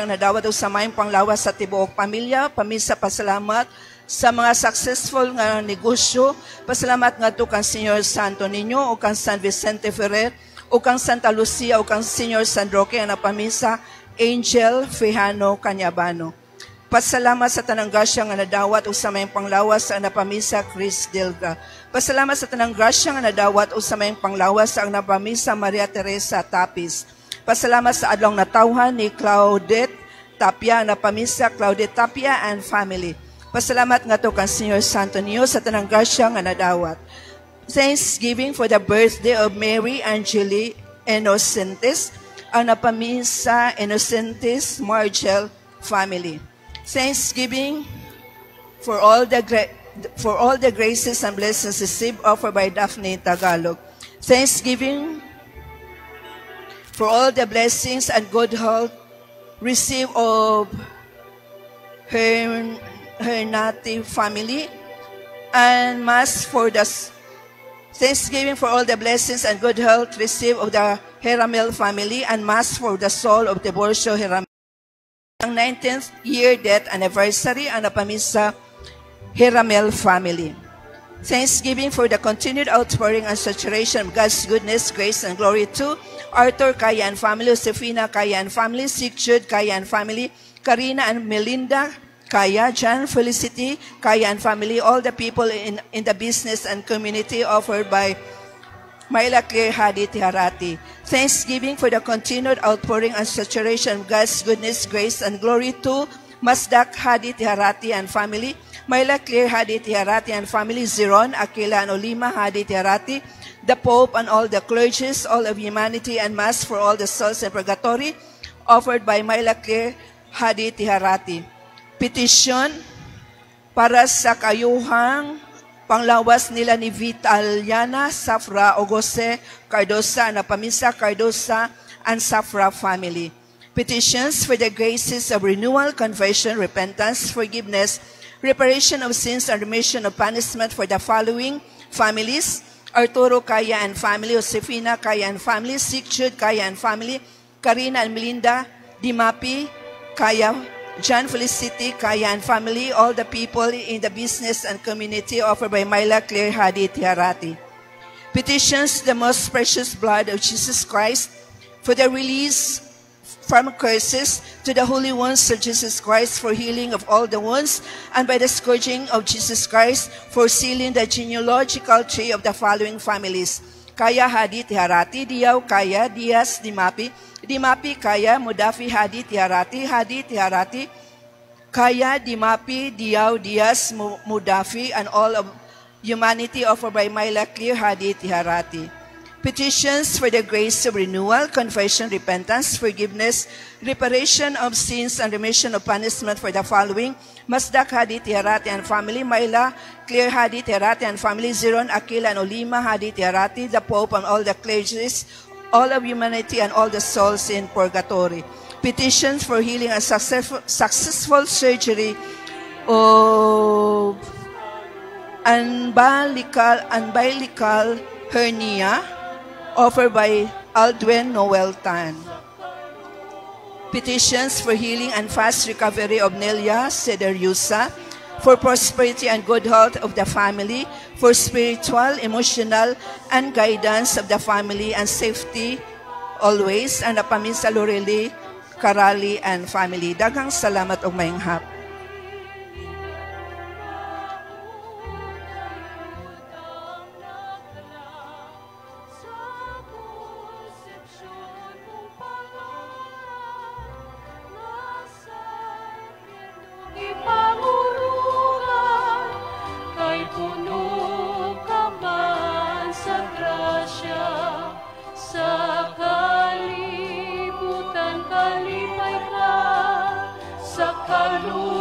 Nadawat og sa maayong panglawas sa tibuok pamilya, pamisa pasalamat sa mga successful nga negosyo, pasalamat ngadto kang Señor Santo Niño o kang San Vicente Ferrer o kang Santa Lucia o kang Señor San Roque, ang napamisa Angel Fejano Canyabano. Pasalamat sa tanang grasya nga nadawat o sa maayong panglawas sa napamisa Chris Delga. Pasalamat sa tanang grasya nga nadawat o sa maayong panglawas sa napamisa Maria Teresa Tapis. Pasalamat sa adlong natawhan ni Claudette Tapia, napamisa Claudette Tapia and family. Pasalamat ngadto kang Señor Santo Niño sa tanang grasya nga nadawat. Thanksgiving for the birthday of Mary Angeli Innocentes, ang napamisa Innocentes Margel family. Thanksgiving for all the graces and blessings received, offered by Daphne Tagalog. Thanksgiving for all the blessings and good health received of her native family and Mass for the Thanksgiving for all the blessings and good health received of the Heramel family and Mass for the soul of Tiburcio Heramel. Ang 19th year death anniversary ang napamisa Heramel family. Thanksgiving for the continued outpouring and saturation of God's goodness, grace, and glory to Arthur Kaya and family, Josefina Kaya and family, Sigurd Kaya and family, Karina and Melinda Kaya, John Felicity Kaya and family, all the people in the business and community, offered by Myla Claire Hadi Tiharati. Thanksgiving for the continued outpouring and saturation of God's goodness, grace, and glory to Masdak Hadi Tiharati and family, Myla Claire Hadi Tiharati and family, Ziron, Aquila, and Olima Hadi Tiharati, the Pope and all the clergies, all of humanity, and Mass for all the souls in purgatory, offered by Myla Claire Hadi Tiharati. Petition para sa kayuhang panglawas nila ni Vitaliana Safra o Jose Cardosa na pamisa Cardosa and Safra family. Petitions for the graces of renewal, conversion, repentance, forgiveness, reparation of sins, and remission of punishment for the following families: Arturo Kaya and family, Josefina Kaya and family, Sigurd Kaya and family, Karina and Melinda Dimapi Kaya, John Felicity Kaya and family, all the people in the business and community, offered by Myla Claire Hadi Tiharati. Petitions the most precious blood of Jesus Christ for the release from curses, to the holy wounds of Jesus Christ for healing of all the wounds, and by the scourging of Jesus Christ for sealing the genealogical tree of the following families: Kaya Hadi Tiharati, Diaw Kaya, Diaz Dimapi, Dimapi Kaya, Mudafi Hadi Tiharati, Hadi Tiharati, Kaya Dimapi, Diaw Diaz Mudafi, and all of humanity, offered by Myla Clear Hadi Tiharati. Petitions for the grace of renewal, confession, repentance, forgiveness, reparation of sins, and remission of punishment for the following: Masdak Hadi Tiharati and family, Myla Clear Hadi Tiharati and family, Ziron, Aquila, and Olima Hadi Tiharati, the Pope and all the clergies, all of humanity, and all the souls in purgatory. Petitions for healing and successful surgery of umbilical hernia, offered by Aldwin Noel Tan. Petitions for healing and fast recovery of Nelia Cederusa, for prosperity and good health of the family, for spiritual, emotional, and guidance of the family and safety always, and Pamisa Loreli Karali and family. Daghang salamat og maayong hapon. Sa konsepsyon mong pangalan, nasa ipangurugan, kay puno ka man sa grasya, sa kalibutan kalipay ka, sa kaluoy.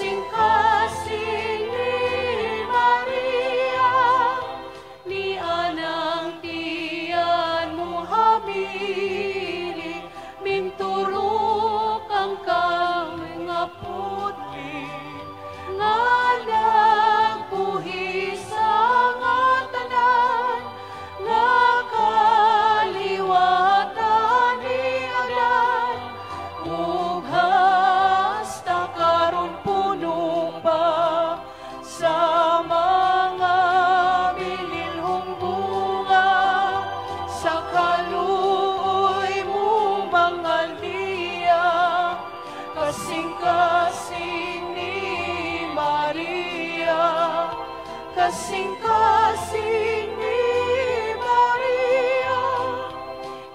Kasing-kasing ni Maria, ni anang tiyan mo hamili, minturok ang kang nga putli, nga nagbuhi sa nga tanan, nga kaliwatan ni Adan, ug hasta karon puno pa sa mga bililhong bunga sa kaluoy mo mga liya. Kasing-kasing ni Maria, kasing-kasing ni Maria,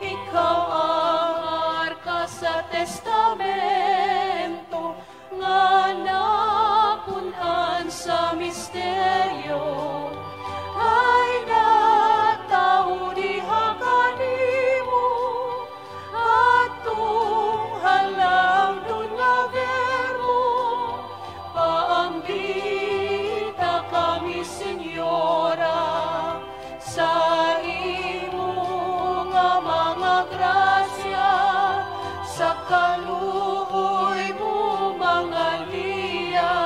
ikaw ang arka sa testamento nga napun-an sa misteryo ay natawo diha kanimo atong halangdon nga Verbo. Paambita kami, Senyora, sa imo nga mga grasya, sa kaluoy mo mga liya.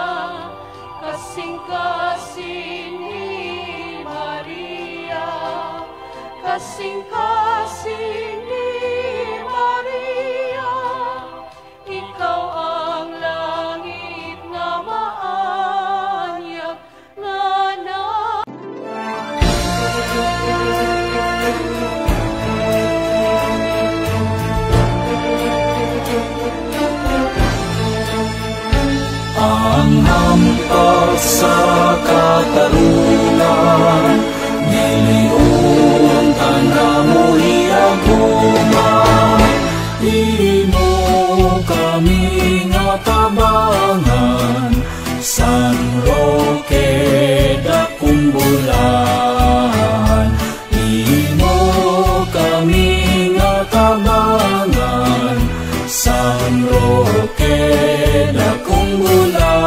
Kasing-kasing ni Maria, kasing-kasing ni Maria, ikaw ang langit nga maanyag nga na Ang hampas sa katarungan, Giliuntan na mo hiyaguma. Imo kami nga tabangan, San Roque, dakong bulan. Imo kami nga tabangan, San Roque, dakong bulan.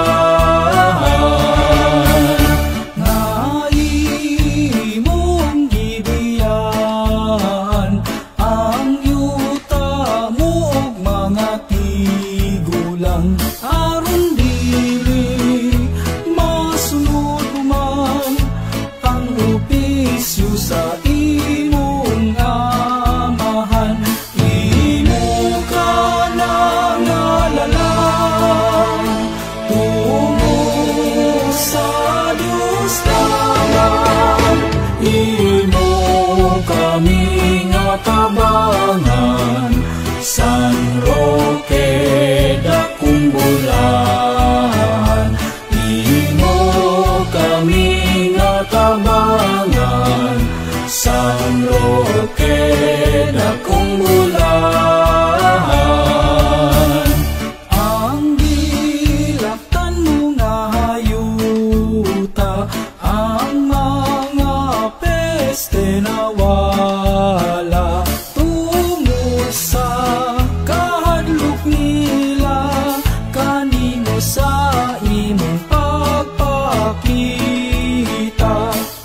Nga imong gibiyaan ang yuta mo ug mga tigulang, aron dili masunod man ang opisyo sa imong amahan. Imo ka nangalalang tungo sa Diyos lamang. Imo kami nga tabangan, San Roque, dakong bulan. Imo kami nga tabangan, San Roque, dakong bulan. Ang gilaktan mo nga hayuta, ang mga peste nawala tungod sa kahadlok nila kanimo sa imong pagpakita.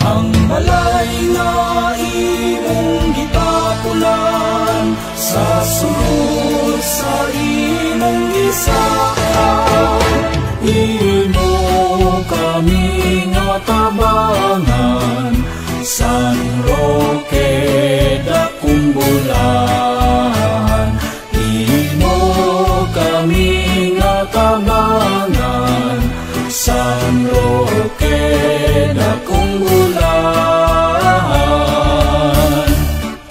Ang balay nga imong gitapulan sa sulod sa imong gisaad. Imo kami nga tabangan, San Roque, dakong bulan. Imo kami nga tabangan, San Roque, dakong bulan.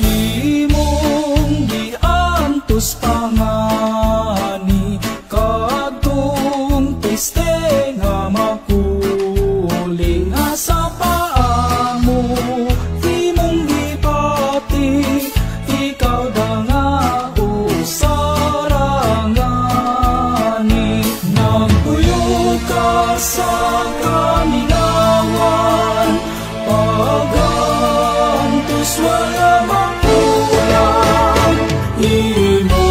Imong giantos pangani kadtong peste nga makuli nga sa paa mo imong gipati, ikaw da nga usarangani. Nagtuyo ka sa kamingawan, pagantos wala makulang. Imo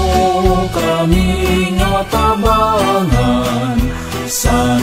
kami nga tabangan, San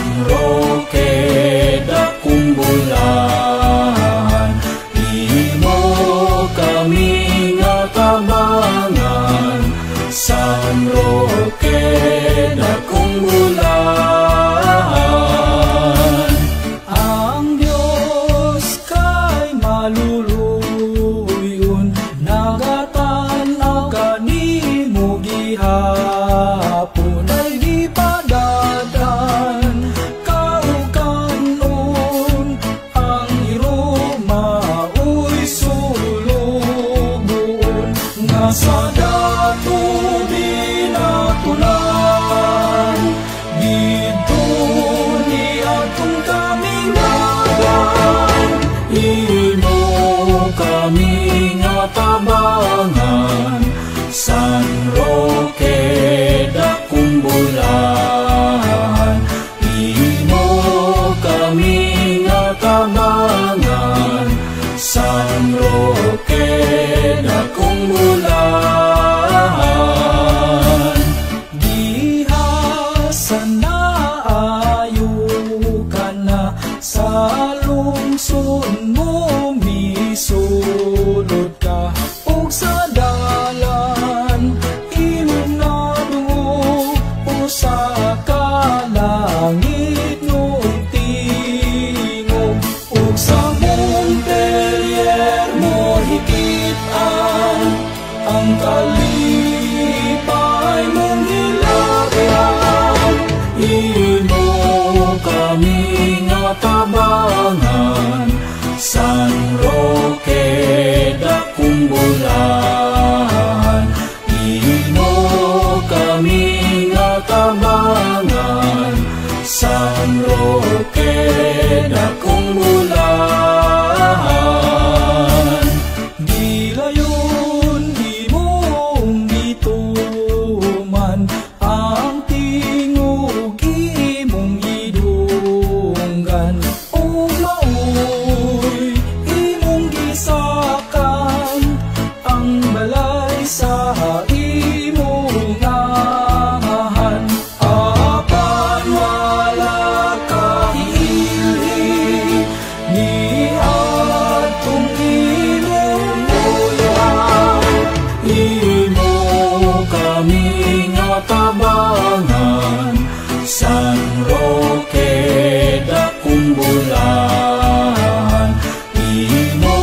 Imo kami nga tabangan, San Roque, dakong bulahan. Imo kami nga tabangan, San Roque, dakong bulahan. Gilayon imong gituman ang tingog imong gidunggan, ug maoy imong gisakan ang balay sa imong amahan. Apan wala ka hiilhi niadtong imong buluhan. Imo kami nga tabangan, San Roque, dakong bulahan. Imo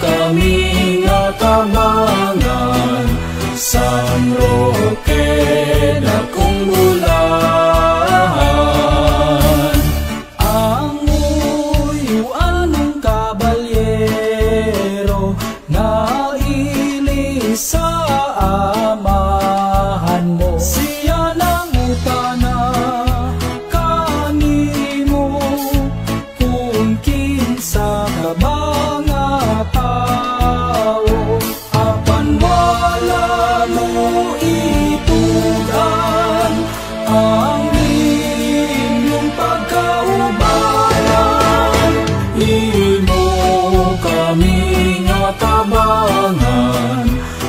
kami nga tabangan, San Roque, dakong bulahan. Ang uyuan ng kabalyero nga ili sa amahan mo, siya nangutana kanimo kung kinsa ka ba nga tawo, apan wala mo itug-an ang inyong pagkaubanan. Imo kami nga tabangan,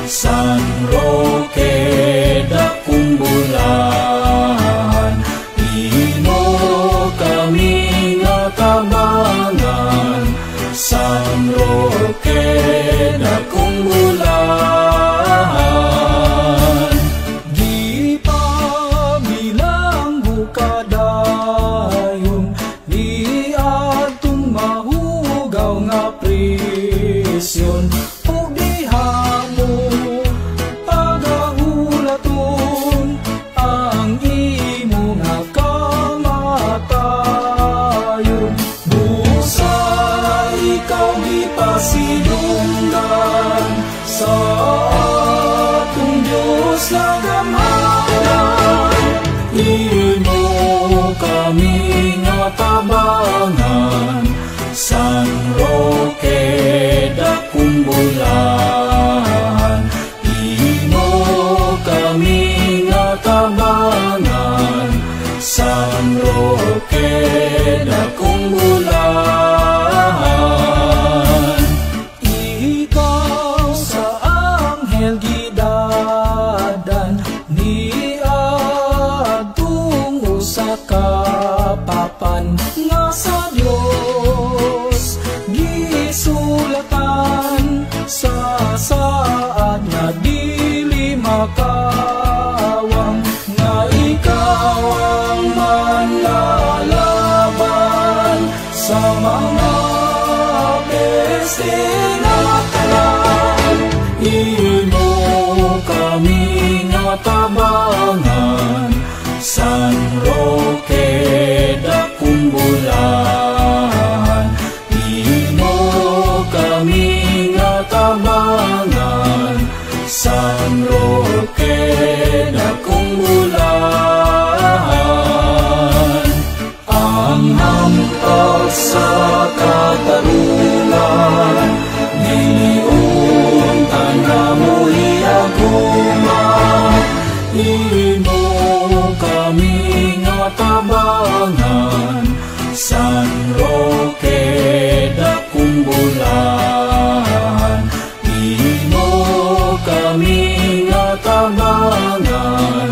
San Roque, dakong bulahan. Imo kami nga tabangan, San Roque, dakong bulahan. Gipabilanggo ka dayon niadtong mahugaw nga prisyon, ug diha mo pagahulaton ang imo nga kamatayon. Busa ikaw gipasidunggan sa atong Diyos na gamhanan. Imo kami nga tabangan, San Roque, dakong bulahan. Imo kami nga tabangan, San Roque, dakong bulahan. Ikaw sa anghel gidadan niadtong usa ka papan nga sa Dios gisulatan sa saad nga dili makawang, nga ikaw ang manlalaban sa mga peste nga tanan. Imo kami nga tabangan, San Roque, dakong bulahan. Imo kami nga tabangan, San Roque, dakong bulahan. Ang hampas sa katarungan, dili unta namo iaguma. Imo kami nga tabangan, San Roque, dakong bulahan. Imo kami nga tabangan,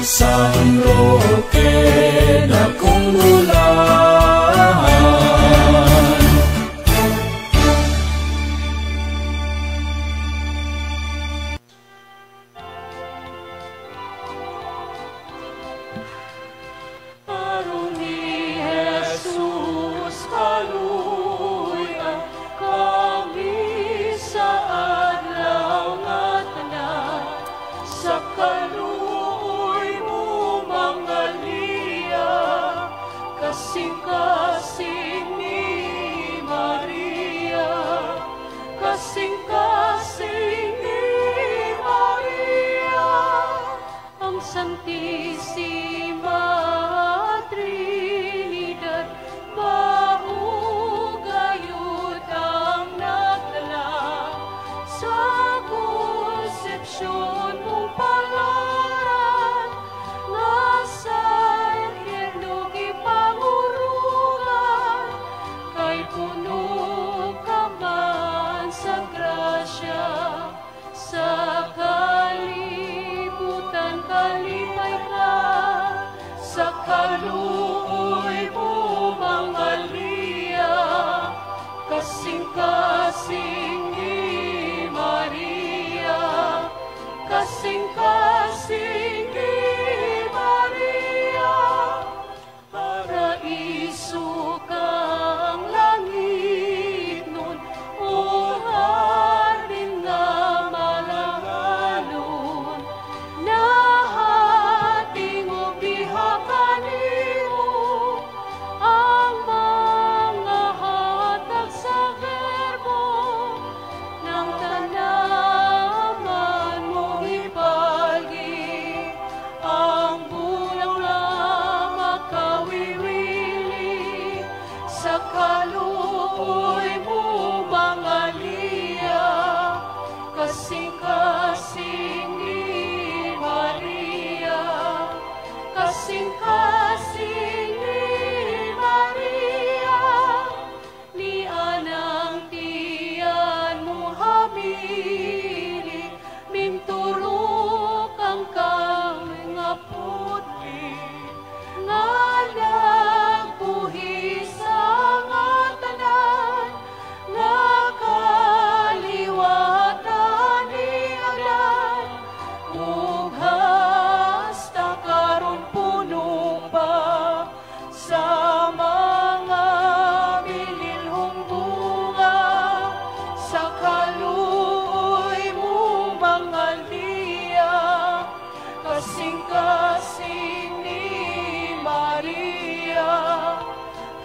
San Roque, dakong bulahan. Aron Kasing-kasing ni Maria, kasing-kasing ni Maria, ang Santissima Trinidad, baho gayud ang nagdala sa konsepsyon mong palaran, nga sa impyerno gipangurugan, kay puno ka man sa grasya, sa kalibutan kalipay ka, sa kaluoy mo mangalya, kasing-kasing ni Maria, kasing-kasing ni Maria, paraiso kang langit nun, o hardin nga malangalon, nahatingog diha kanimo ang mga hatag sa Verbo ng tanaman mong ipalgi ang bulang na makawiwili sa kaluoy mo mangalya, kasing-kasing ni Maria, kasing-kasing ni Maria, ni anang tiyan mo hamili, minturok ang kami nga putli, nga nagbuhi sa nga tanan, nga kaliwatan ni Adan, ug hasta karon puno pa sa mga bililhong bunga, sa kaluoy mo mangalya, kasing-kasing ni Maria,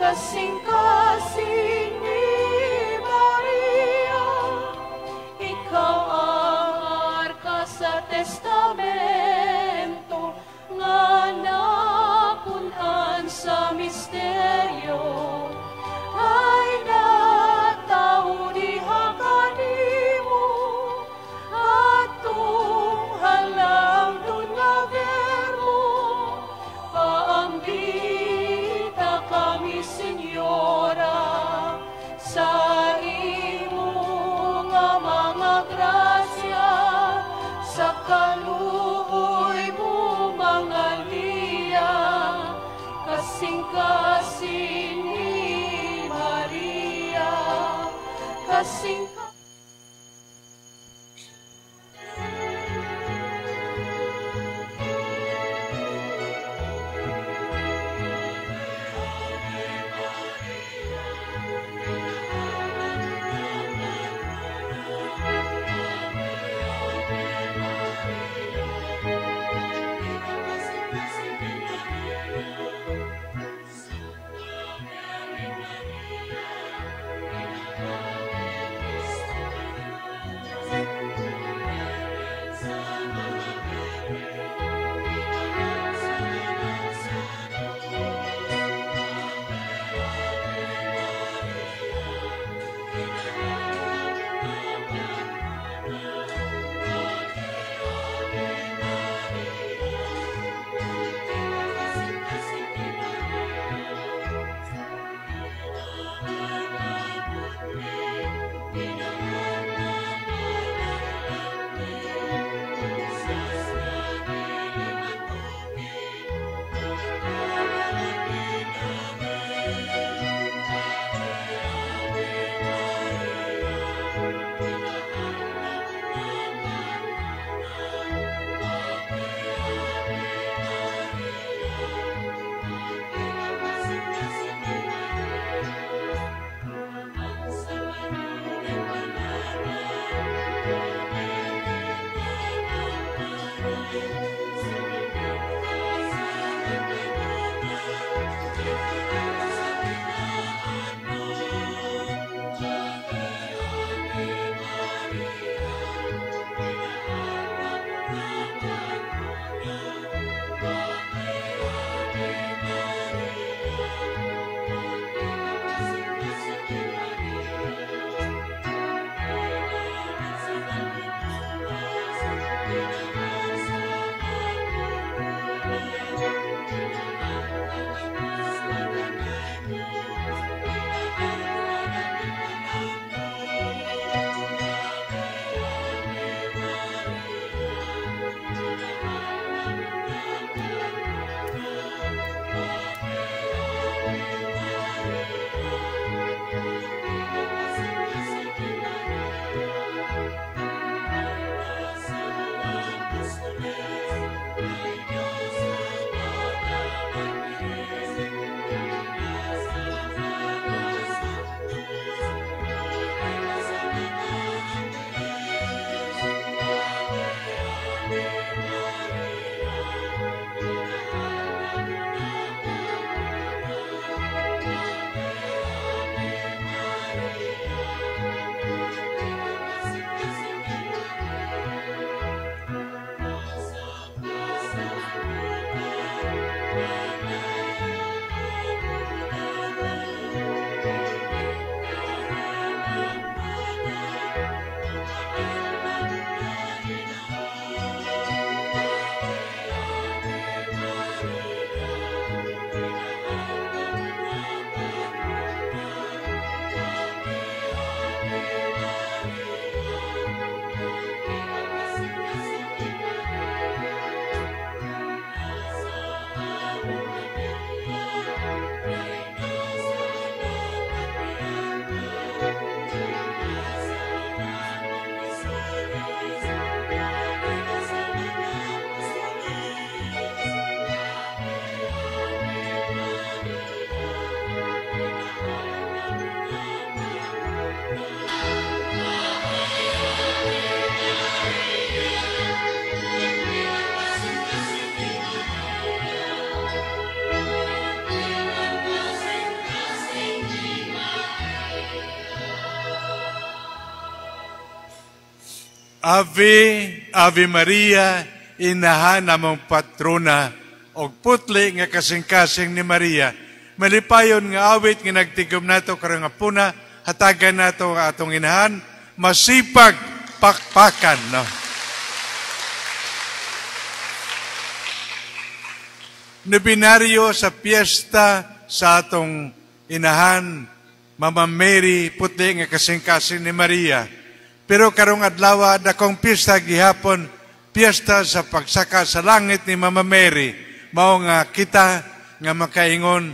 kasing-kasing ni Maria, ikaw ang arka sa testamento nga napun-an sa misteryo, ay natawo diha kanimo atong halangdon nga Verbo, paambita kami, Senyora, sa imo nga mga grasya, sa kaluoy mo mangalya, kasing-kasing ni Maria, kasing Santa Mary Maria, Ave, Ave Maria, inahan namong patrona, og putli nga kasing-kasing ni Maria. Malipayon nga awit nga nagtigom nato karong hapuna, hatagan nato ang atong inahan, masipag pakpakan, no? Nobinaryo sa piyesta sa atong inahan, Mama Mary, putli nga kasing-kasing ni Maria. Pero karong adlaw dakong piyesta gihapon, piyesta sa pagsaka sa langit ni Mama Mary. Mao nga kita nga makaingon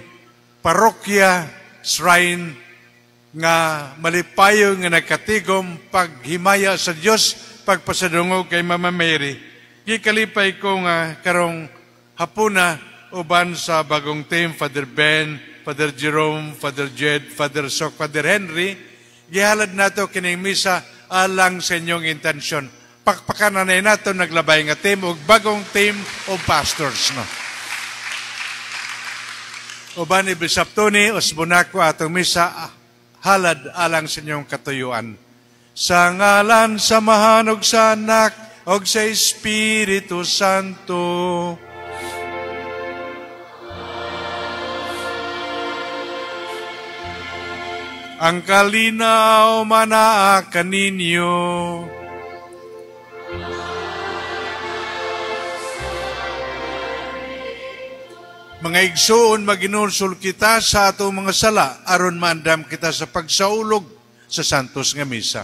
parokya, shrine nga malipayo nga nagkatigom paghimaya sa Dios, pagpasadungog kay Mama Mary. Gikalipay ko nga karong hapuna uban sa bagong team, Father Ben, Father Jerome, Father Jed, Father Sok, Father Henry, gihalad nato kining misa alang sa inyong intensyon. Pakpakan na nato naglabay nga team og bagong team o pastors, no. Uban ni Bishop Tony Osbonako atong misa halad alang sa inyong katuyuan. Sa ngalan sa Amahan ug sa Anak ug sa Espiritu Santo. Ang kalinaw manaa kaninyo. Mga igsoon, maginulsul kita sa atong mga sala aron maandam kita sa pagsaulog sa Santos nga Misa.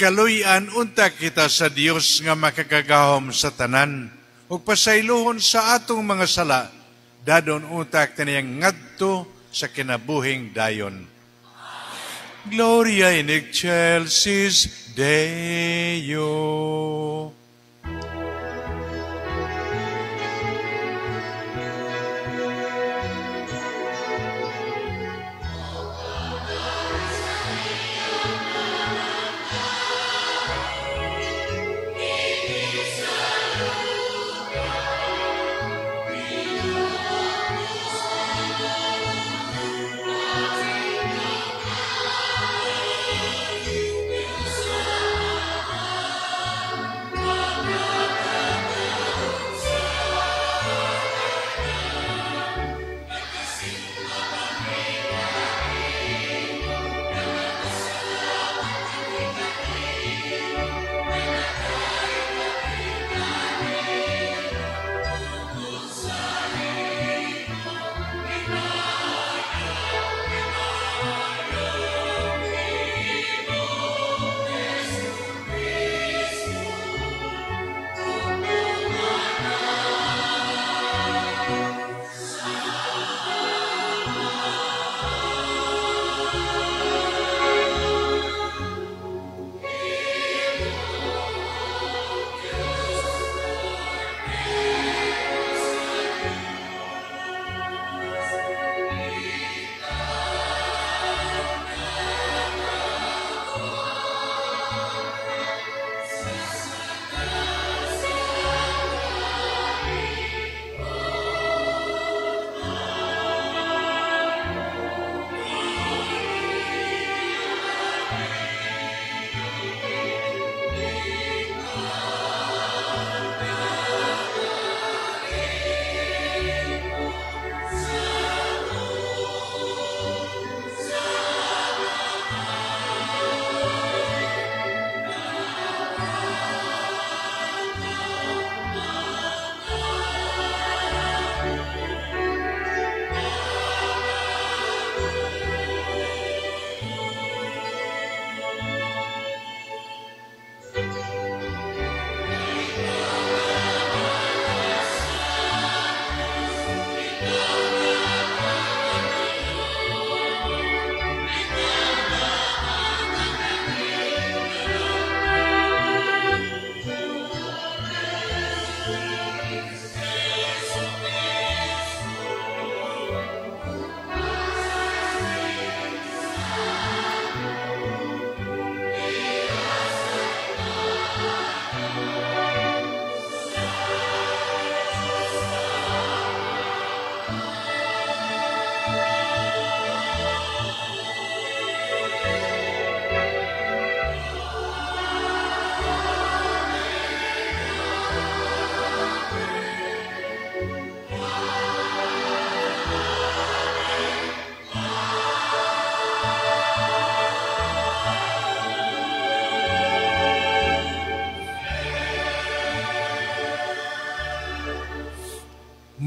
Kaluy-an unta kita sa Dios nga makagagahom sa tanan ug pasaylohon sa atong mga sala, dadon unta kaniyang ngadto sa kinabuhing dayon. Gloria in excelsis Deo.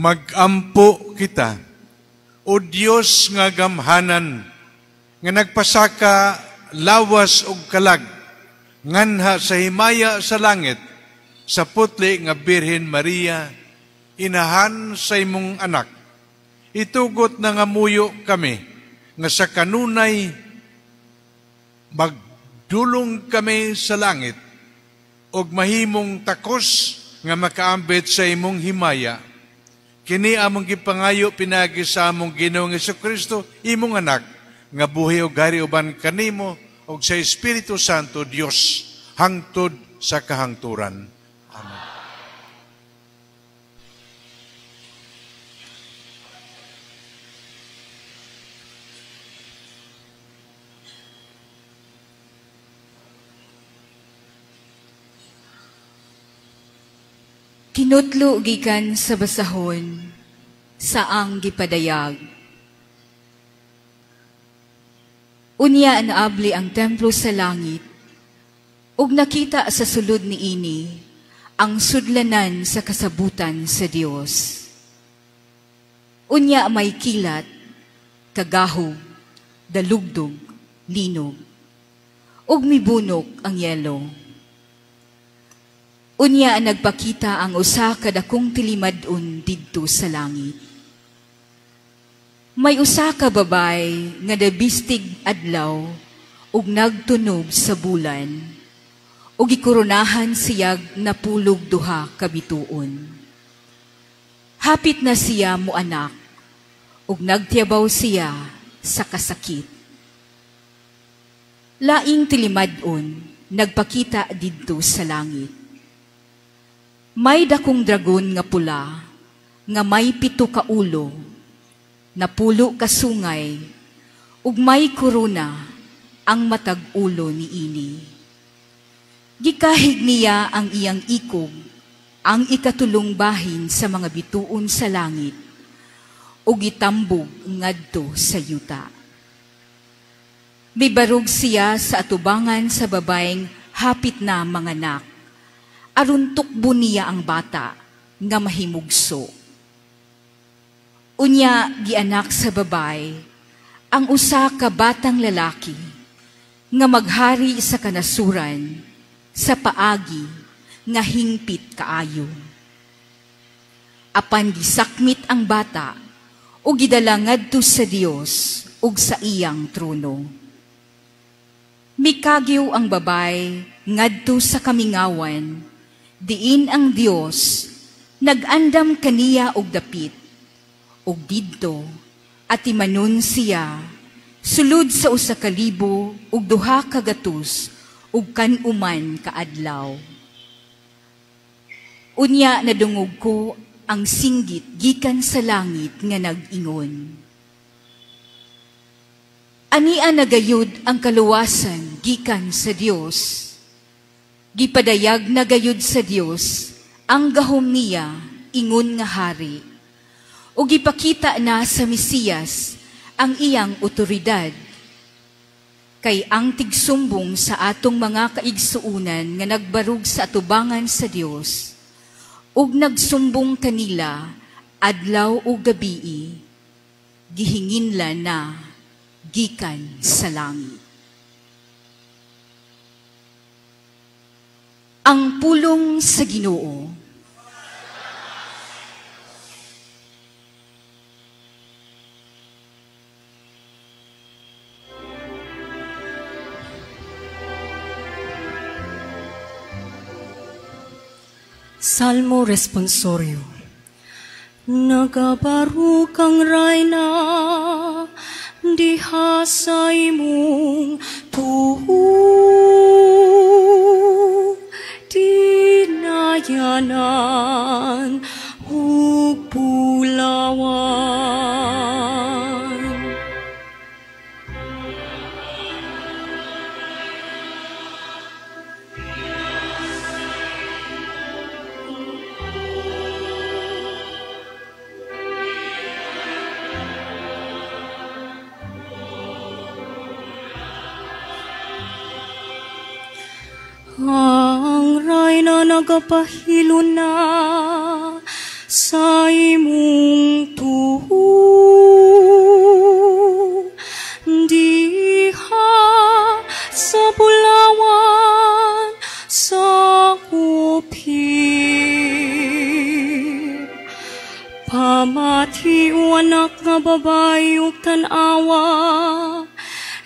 Magampo kita, o Dios nga gamhanan, nga nagpasaka lawas ug kalag, nganha sa himaya sa langit, sa putli nga Birhen Maria, inahan sa imong anak. Itugot na nga muyo kami, nga sa kanunay magdulong kami sa langit, ug mahimong takos nga makaambit sa imong himaya. Kini among gipangayo pinagi sa among Ginoong Hesukristo, imong anak, nga buhi og hari uban kanimo ug sa Espiritu Santo Dios hangtod sa kahangturan. Amen. Kinutlo gikan sa basahon sa ang gipadayag. Unya naabli ang templo sa langit, ug nakita sa sulod niini ang sudlanan sa kasabutan sa Dios. Unya may kilat, kagahog, dalugdog, linog, ug mibunok ang yelo. Unya nagpakita ang usa ka dakong tilimad-on didto sa langit. May usa ka babay nga nabistig adlaw ug nagtunob sa bulan, ug gikoronahan siyag napulog duha ka bituon. Hapit na siya moanak, ug nagtiyabaw siya sa kasakit. Laing tilimad-on nagpakita didto sa langit. May dakong dragon nga pula, nga may 7 ka ulo, 10 ka sungay, ug may korona ang matag ulo niini. Gikahig niya ang iyang ikog, ang ikatulong bahin sa mga bituon sa langit, ug gitambog ngadto sa yuta. Mibarog siya sa atubangan sa babaeng hapit na manganak, aron tukbo niya ang bata nga mahimugso. Unya gianak sa babay ang usa ka batang lalaki nga maghari sa kanasuran sa paagi nga hingpit kaayo. Apan gisakmit ang bata ug gidala ngadto sa Dios ug sa iyang trono. Mikagiw ang babay ngadto sa kamingawan, diin ang Dios nag-andam kaniya og dapit, ug didto atimanon siya sulod sa 1,200 ug kan-uman kaadlaw. Unya nadungog ko ang singgit gikan sa langit nga nag-ingon, Ania nagayud ang kaluwasan gikan sa Dios. Gipadayag na gayud sa Dios ang gahom niya ingon nga hari. Ug gipakita na sa Mesiyas ang iyang otoridad. Kay ang tigsumbong sa atong mga kaigsuonan nga nagbarug sa atubangan sa Dios ug nagsumbong kanila adlaw ug gabii, gihinginla na gikan sa langit. Ang pulong sa Ginoo. Salmo Responsorio. Nagabarukang rayna diha sa imong tuo, dinayanan ug bulawan. Ang rayna nagapahilo na sa imong tuo diha sa bulawan sa Ophir. Pamati o anak nga babae ug tan-awa,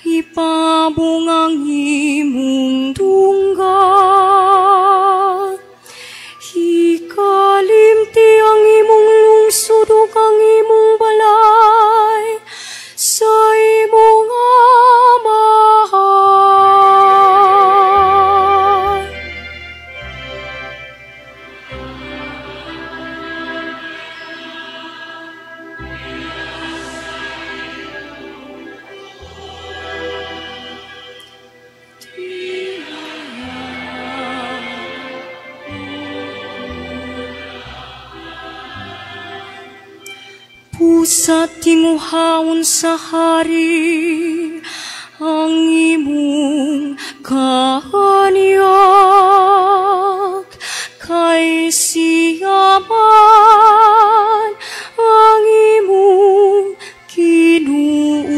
ipabong ang imong dunggan. Ikalimti ang imong lungsod ug ang imong balay sa imong amahan. Pusa tinguhaon sa hari ang imong kaanyag, kay siya man ang imong Ginoo.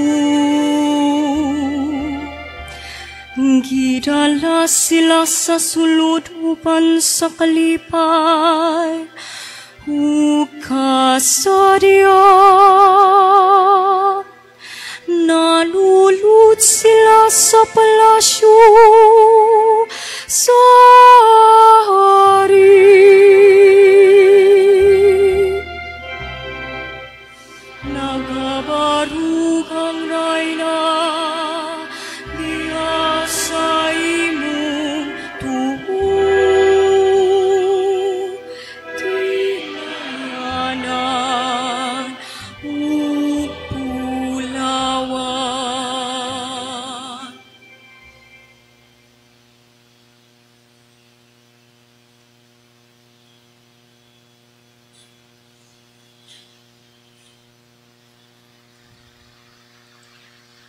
Gidala sila sa sulod uban sa kalipay ug kasadya. Nalulud sila sa palasyo sa hari. Nagabarug ang rayna diha sa imong tuo. Tinayanan ug bulawan.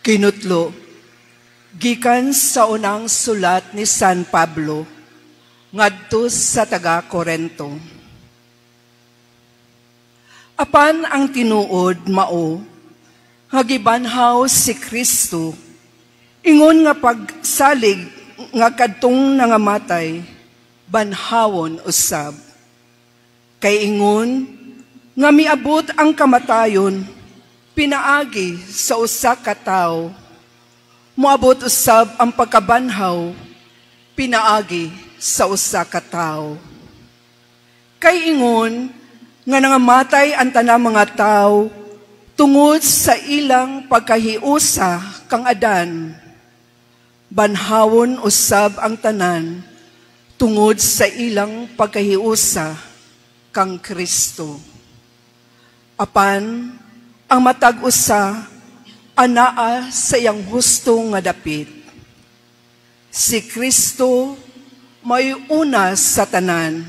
Kinutlo, gikan sa unang sulat ni San Pablo ngadto sa taga Korento. Apan ang tinuod mao nga gibanhaw si Kristo, ingon nga pagsalig nga kadtong nangamatay banhawon usab. Kay ingon nga miabot ang kamatayon pinaagi sa usa ka tawo, moabot usab ang pagkabanhaw pinaagi sa usa ka tawo. Kay ingon nga nangamatay ang tanang mga tawo tungod sa ilang pagkahiusa kang Adan, banhawon usab ang tanan tungod sa ilang pagkahiusa kang Kristo. Apan ang matag usa anaa sa iyang husto nga dapit. Si Kristo may una sa tanan.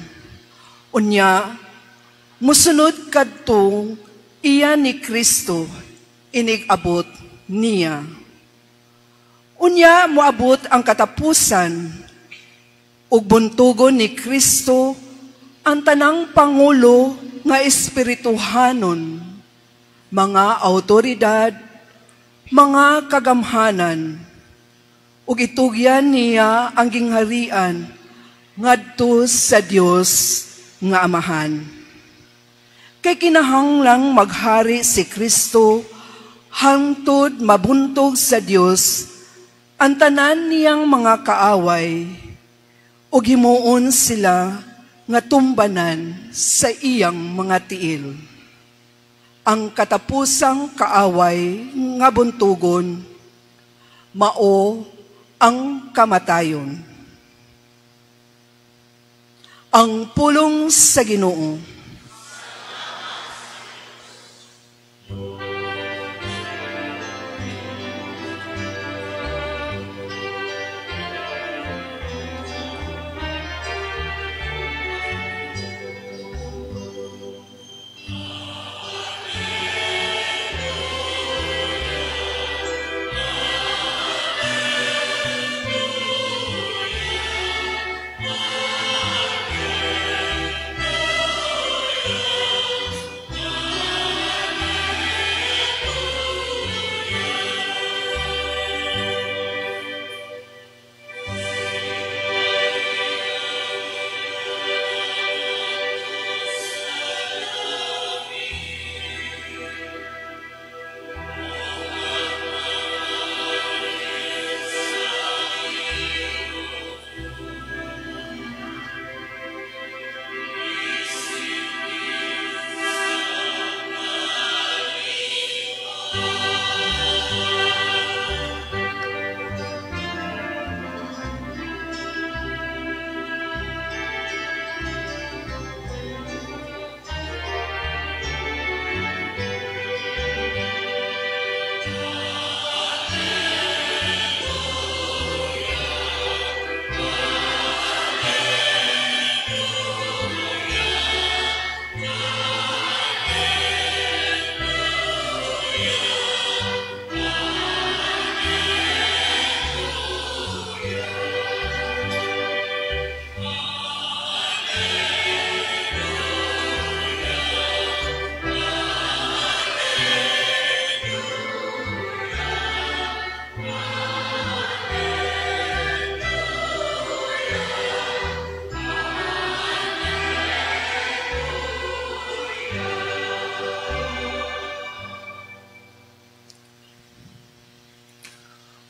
Unya, musunod kadtong iya ni Kristo inig-abot niya. Unya moabot ang katapusan ug buntugon ni Kristo ang tanang pangulo nga espirituhanon, mga autoridad, mga kagamhanan, ug itugyan niya ang gingharian ngadto sa Dios nga Amahan. Kay kinahanglang maghari si Kristo hangtod mabuntog sa Dios ang tanan niyang mga kaaway, ug himuon sila nga tumbanan sa iyang mga tiil. Ang katapusang kaaway nga buntugon, mao ang kamatayon. Ang pulong sa Ginoo.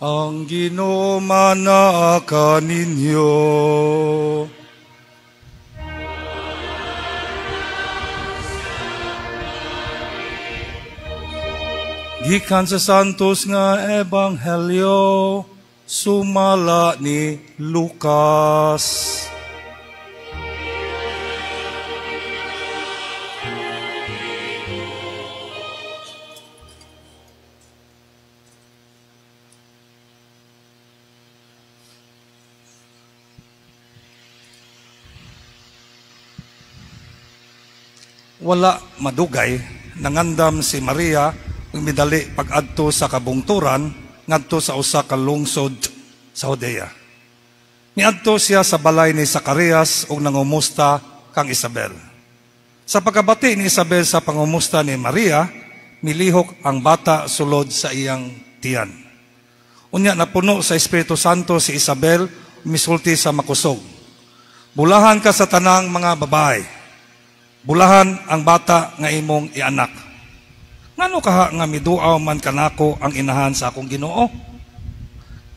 Ang Ginoo manaa kaninyo. Gikan sa Santos nga Ebanghelyo, sumala ni Lucas. Wala madugay, nangandam si Maria ug midali pag-adto sa kabungturan ngadto sa usa ka lungsod sa Judea. Miadto siya sa balay ni Zacarias ug nangumusta kang Isabel. Sa pagkabati ni Isabel sa pangumusta ni Maria, milihok ang bata sulod sa iyang tiyan. Unya napuno sa Espiritu Santo si Isabel, misulti sa makusog. Bulahan ka sa tanang mga babae. Bulahan ang bata nga imong ianak. Ngano kaha nga miduaw man kanako ang inahan sa akong Ginoo?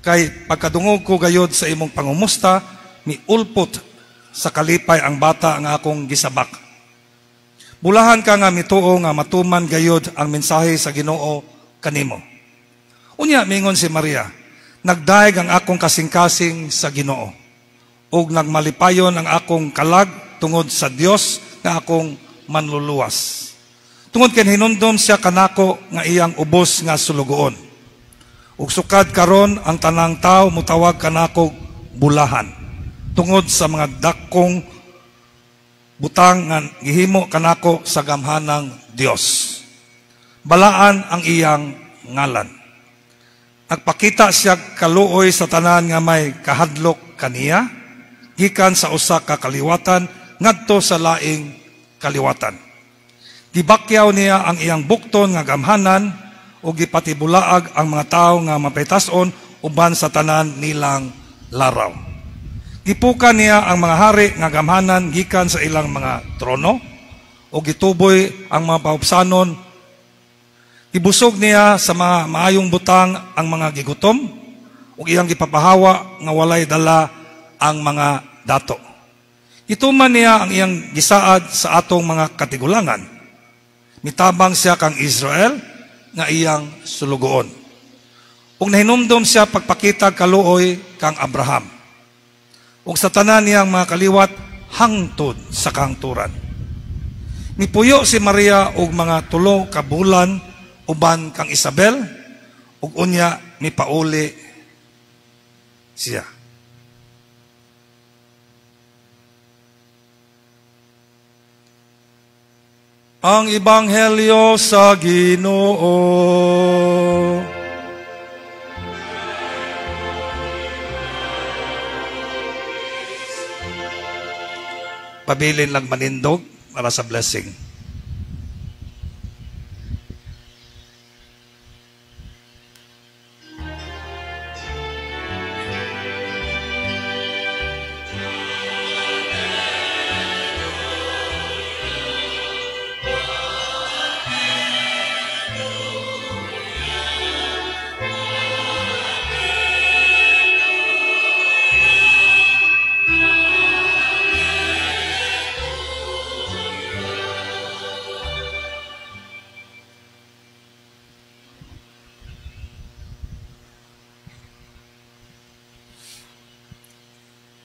Kay pagkadungog ko gayod sa imong pangumusta, miulpot sa kalipay ang bata nga akong gisabak. Bulahan ka nga mituo nga matuman gayod ang mensahe sa Ginoo kanimo. Unya mingon si Maria, nagdayeg ang akong kasing-kasing sa Ginoo, ug nagmalipayon ang akong kalag tungod sa Dios nga akong manluluwas. Tungod kay hinumdom siya kanako nga iyang ubos nga sulugoon. Ug sukad karon ang tanang tawo mutawag kanako bulahan, tungod sa mga dakong butang nga gihimo kanako sa gamhanang Dios. Balaan ang iyang ngalan. Nagpakita siya kaluoy sa tanan nga may kahadlok kaniya, gikan sa usa ka kaliwatan ngadto sa laing kaliwatan. Gibakyaw niya ang iyang bukton nga gamhanan ug gipatibulaag ang mga tawo nga mapaytas-on uban sa tanan nilang laraw. Gipukan niya ang mga hari nga gamhanan gikan sa ilang mga trono ug gituboy ang mga paupsanon. Gibusog niya sa mga maayong butang ang mga gigutom ug iyang gipapahawa nga walay dala ang mga dato. Ituman niya ang iyang gisaad sa atong mga katigulangan. Mitabang siya kang Israel nga iyang sulugoon. Ug nahinumdom siya pagpakita kaluoy kang Abraham. Ug sa tanan niyang mga kaliwat hangtod sa kahangturan. Mipuyo si Maria og mga 3 ka bulan uban kang Isabel ug unya mipauli siya. Ang Ebanghelyo sa Ginoo. Pabilin lang manindog para sa blessing.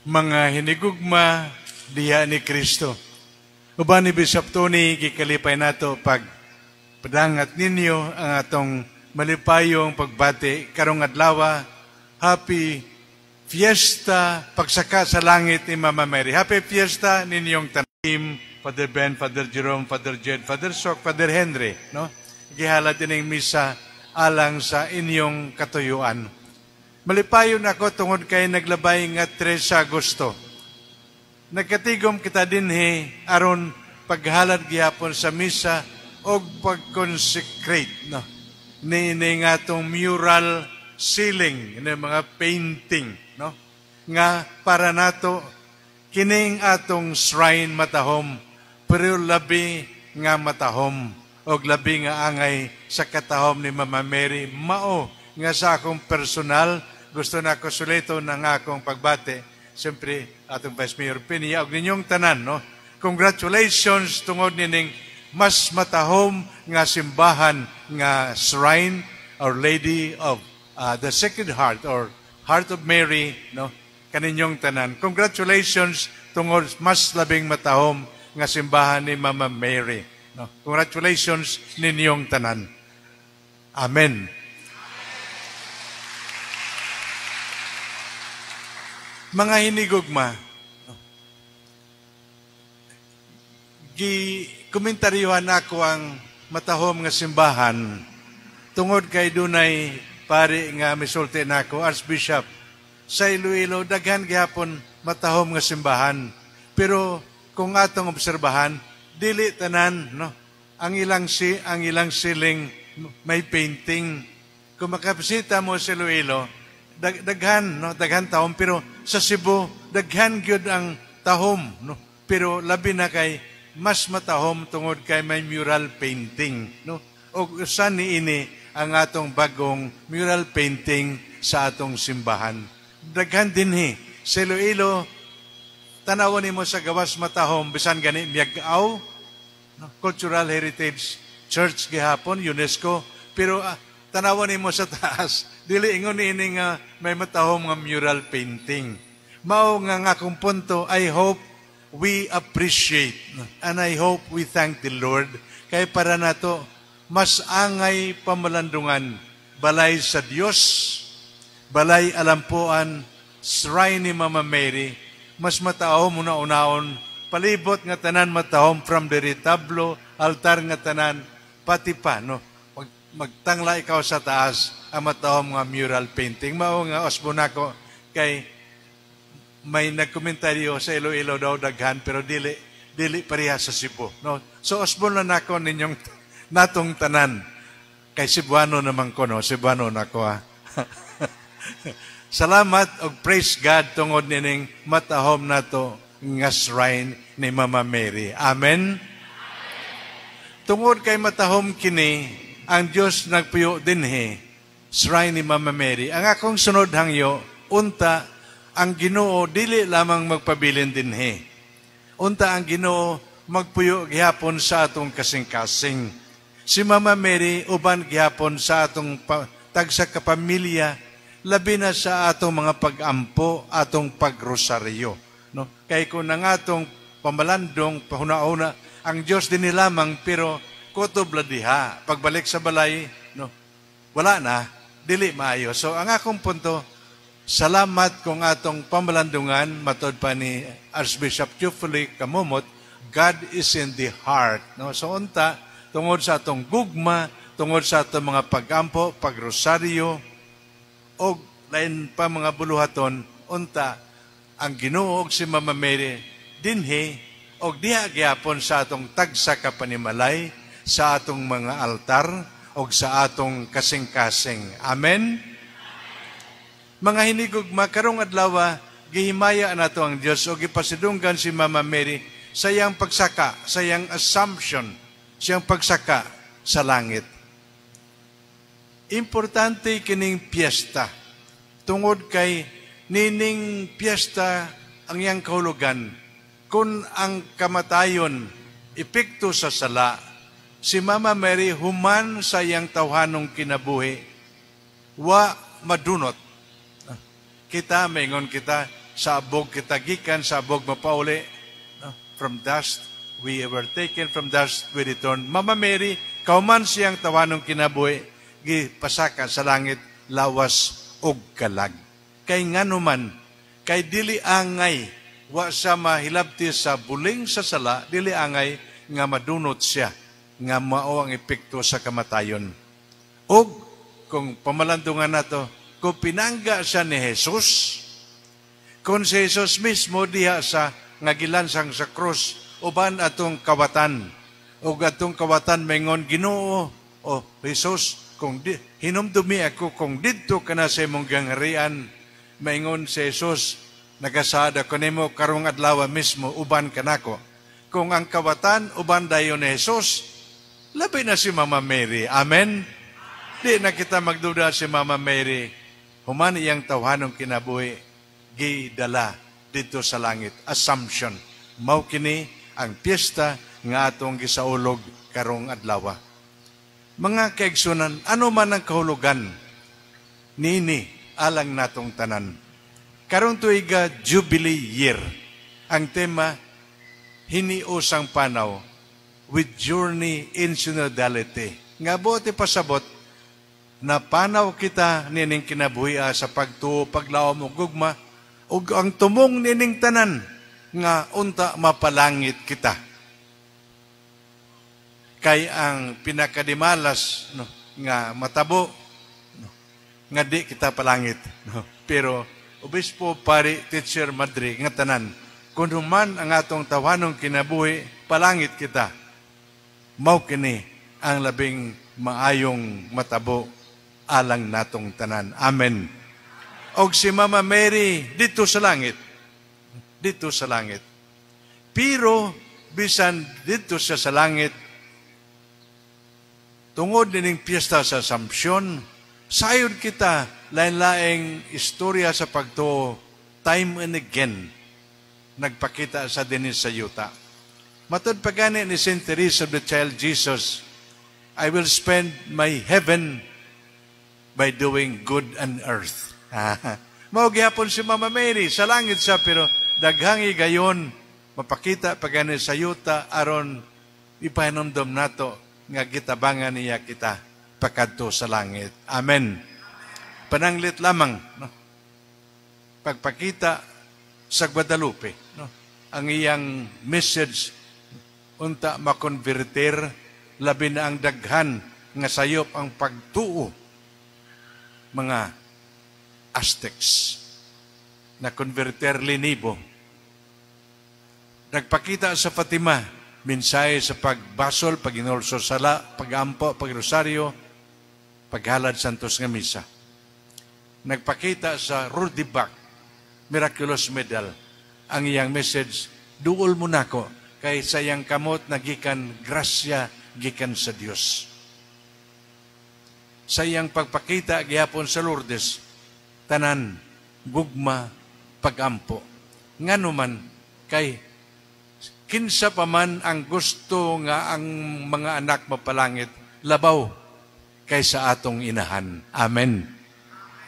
Mga hinigugma diha ni Kristo. Uban ni Bishop Tony, gikalipay nato pag padangat ninyo ang atong malipayong pagbati karong adlaw. Happy Fiesta pagsaka sa langit ni Mama Mary. Happy Fiesta ninyong tanim, Father Ben, Father Jerome, Father Jed, Father Sok, Father Henry, no? Gihalad ining misa alang sa inyong katuyuan. Malipayon ako tungod kay naglabay nga 3 Agosto. Nagkatigom kita dinhi aron paghalad gihapon sa misa og pag-consecrate, no? Niini nga atong mural ceiling, ini mga painting, no? Nga para nato kining atong shrine matahom, pero labi nga matahom og labi nga angay sa katahom ni Mama Mary, mao Nga sa akong personal, gusto na ko sulito ng akong pagbati. Siyempre, atong Vice Mayor Pinia, ug ninyong tanan, no? Congratulations tungod nining mas matahom nga simbahan nga shrine, Our Lady of the Sacred Heart or Heart of Mary, no? Kaninyong tanan. Congratulations tungod mas labing matahom nga simbahan ni Mama Mary, no? Congratulations ninyong tanan. Amen. Mga hinigugma, gi-komentaryuhan ako ang matahom nga simbahan tungod kay dunay pari nga misulti nako, Archbishop, sa Iloilo daghan gihapon matahom nga simbahan, pero kung atong obserbahan dili tanan, no, ang ilang siling may painting. Kung makabisita mo sa Iloilo, daghan, no, daghan tahom, pero sa Cebu daghan gyud ang tahom, no, pero labi na kay mas matahom tungod kay may mural painting, no. Og usa niini ang atong bagong mural painting sa atong simbahan. Daghan dinhi sa Iloilo, tan-awon nimo sa gawas matahom, bisan gani Miag-aw, no? Cultural Heritage Church gihapon, UNESCO, pero tan-awon nimo sa taas, dili ingon niini nga may matahom nga mural painting. Mao nga ang akong punto, I hope we appreciate and I hope we thank the Lord kay para nato mas angay pamalandungan balay sa Dios, balay alampuan, shrine ni Mama Mary, mas matahom una-unaon, palibot nga tanan matahom from the retablo, altar nga tanan, pati pa, no? Magtangla ikaw sa taas ang matahom nga mural painting. Mao nga osbo nako kay may nagkomentaryo sa Iloilo daw daghan, pero dili pareha sa Cebu, no? So osbo na nako ninyong natong tanan. Kay Cebuano naman ko, no? Cebuano nako, ha. Salamat og praise God tungod nining matahom nato nga shrine ni Mama Mary. Amen. Tungod kay matahom kini, ang Dios nagpuyo dinhi shrine ni Mama Mary. Ang akong sunod hangyo, unta ang Ginoo dili lamang magpabilin dinhi. Unta ang Ginoo magpuyo gihapon sa atong kasing-kasing. Si Mama Mary uban gihapon sa atong tagsa ka pamilya, labi na sa atong mga pag-ampo, atong pagrosaryo, no? Kay kung ang atong pamalandong pahuna-una ang Dios dinhi lamang, pero kutob la diha pagbalik sa balay, no, wala na, dili maayo. So ang akong punto, salamat kung atong pamalandungan, matod pa ni Archbishop Teofilo Camomot, God is in the heart, no? So unta tungod sa atong gugma, tungod sa atong mga pagampo, pagrosaryo, og lain pa mga buluhaton, unta ang Ginoo og si Mama Mary dinhi og diha gihapon sa atong tagsa ka panimalay, sa atong mga altar og sa atong kasing-kasing. Amen. Mga hinigugma, karong adlaw gihimaya nato ang Dios og gipasidunggan si Mama Mary sa iyang pagsaka, sa iyang assumption, siyang pagsaka sa langit. Importante kining piyesta tungod kay nining piyesta ang iyang kahulugan. Kung ang kamatayon epekto sa sala, si Mama Mary human sa iyang tawhanong kinabuhi, wa madunot. Kita, maingon kita, sa abog kita gikan, sa abog mapauli. From dust we were taken, from dust we return. Mama Mary, kauman siyang tawhanong kinabuhi, gipasaka sa langit, lawas og kalag. Kay nganuman, kay dili angay, wa siya mahilabti sa buling sa sala, dili angay nga madunot siya, nga mao ang epekto sa kamatayon. Og kung pamalandungan nato, kung pinangga siya ni Jesus, kung si Jesus mismo diha sa nga gilansang sa krus, uban atong kawatan, og atong kawatan maingon, Ginoo, o Jesus, kung hinumdumi ako kung didto ka na sa imong gangharian, maingon si Jesus, nagasaad ako nimo karong adlaw mismo, uban ka nako. Kung ang kawatan uban dayon ni Jesus, labi na si Mama Mary. Amen. Di na kita magduda, si Mama Mary, human iyang tawhanong kinabuhi, gidala dito sa langit. Assumption. Mao kini ang piyesta nga atong gisaulog karong adlaw. Mga kaigsunan, ano man ang kahulugan niini alang natong tanan? Karong tuiga, Jubilee Year. Ang tema, hiniusang panaw with journey in synodality. Nga buot ipasabot, na panaw kita nining kinabuhi sa pagtuo, paglaom ug gugma, ug ang tumong nining tanan nga unta mapalangit kita. Kay ang pinakadimalas, no, nga matabo, no, nga di kita palangit, no. Pero obispo, pari, teacher, madre nga tanan, kung man ang atong tawhanong kinabuhi, palangit kita. Mao kini ang labing maayong matabo alang natong tanan. Amen. Og si Mama Mary dito sa langit. Dito sa langit. Pero bisan dito siya sa langit, tungod nining piyesta sa Assumption, sayod kita lain-laing istorya sa pagtuo, time and again nagpakita sa dinhi sa yuta. Matod pa gani ni Saint Teresa of the Child Jesus, "I will spend my heaven by doing good on earth." Mao gihapon si Mama Mary, sa langit siya, pero daghang higayon mapakita pa gani sa yuta aron ipahinomdom nato nga gitabangan niya kita pakadto sa langit. Amen. Pananglit lamang, no, pagpakita sa Guadalupe, no, ang iyang message unta makonverter labi na ang daghan nga sayop ang pagtuo, mga Aztecs, na konverter linibo. Nagpakita sa Fatima, mensahe sa pagbasol, paginulsol sala, pagampo, pagrosaryo, paghalad Santos nga Misa. Nagpakita sa Rudibak, Miraculous Medal. Ang iyang message, "Duol mo nako, kay sa iyang kamot nagikan grasya gikan sa Dios." Sa iyang pagpakita gihapon sa Lourdes, tanan, gugma, pagampo. Ngano man, kay kinsa pa man ang gusto nga ang mga anak mapalangit, labaw kaysa atong inahan? Amen.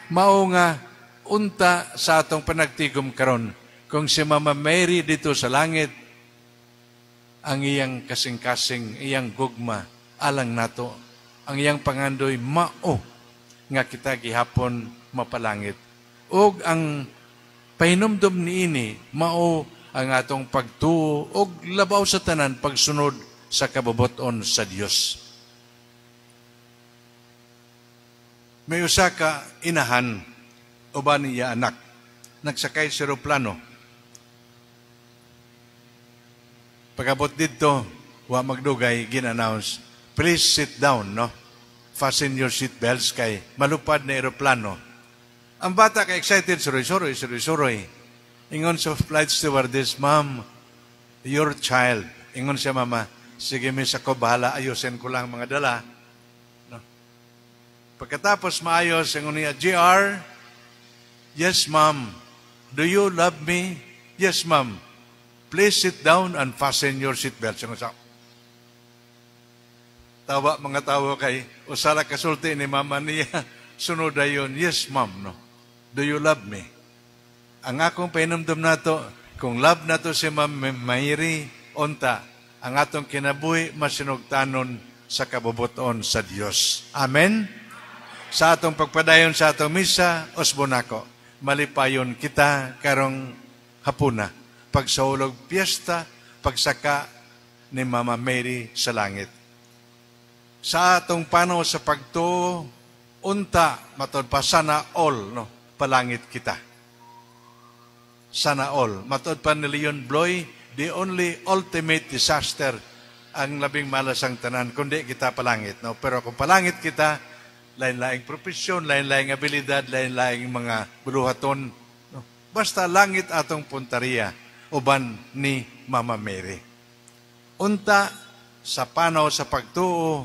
Mao nga unta sa atong panagtigom karon, kung si Mama Mary dito sa langit, ang iyang kasing-kasing, iyang gugma, alang nato, ang iyang pangandoy mao nga kita gihapon mapalangit. Og ang pahinumdom niini mao ang atong pagtuo og labaw sa tanan, pagsunod sa kabubut-on sa Dios. May usa ka inahan uban niya anak nagsakay sa eroplano. Pagabot didto, wa magdugay gin-announce, "Please sit down, no? Fasten your seat belts kay malupad na eroplano." Ang bata kay excited, suroy-suroy, suroy-suroy. Ingon sa flight stewardess, "Ma'am, your child." Ingon siya, "Mama, sige miss, ako bahala, ayusin ko lang mga dala." No? Pagkatapos maayos, ingon niya, "JR." "Yes, ma'am." "Do you love me?" "Yes, ma'am." "Please sit down and fasten your seatbelt." Ingon siya, tawa mga tawo kay usara kasulti ni mama niya. Sunod dayon, "Yes, ma'am, no. Do you love me?" Ang akong pahinumdum nato, kung love nato si Ma'am Mary, unta, ang atong kinabuhi masinugtanon sa kabubuton sa Dios. Amen? Sa atong pagpadayon sa atong misa, usbon nako, malipayon kita karong hapuna, pagsaulog piyesta, pagsaka ni Mama Mary sa langit. Sa atong panaw sa pagtuo, unta, matod pa, sana all, no, palangit kita. Sana all. Matod pa ni Leon Bloy, the only ultimate disaster, ang labing malasang tanan, kundi kita palangit. No? Pero kung palangit kita, lain-laing profesyon, lain-laing abilidad, lain-laing mga buluhaton. No? Basta langit atong puntariya, uban ni Mama Mary. Unta, sa panaw sa pagtuo,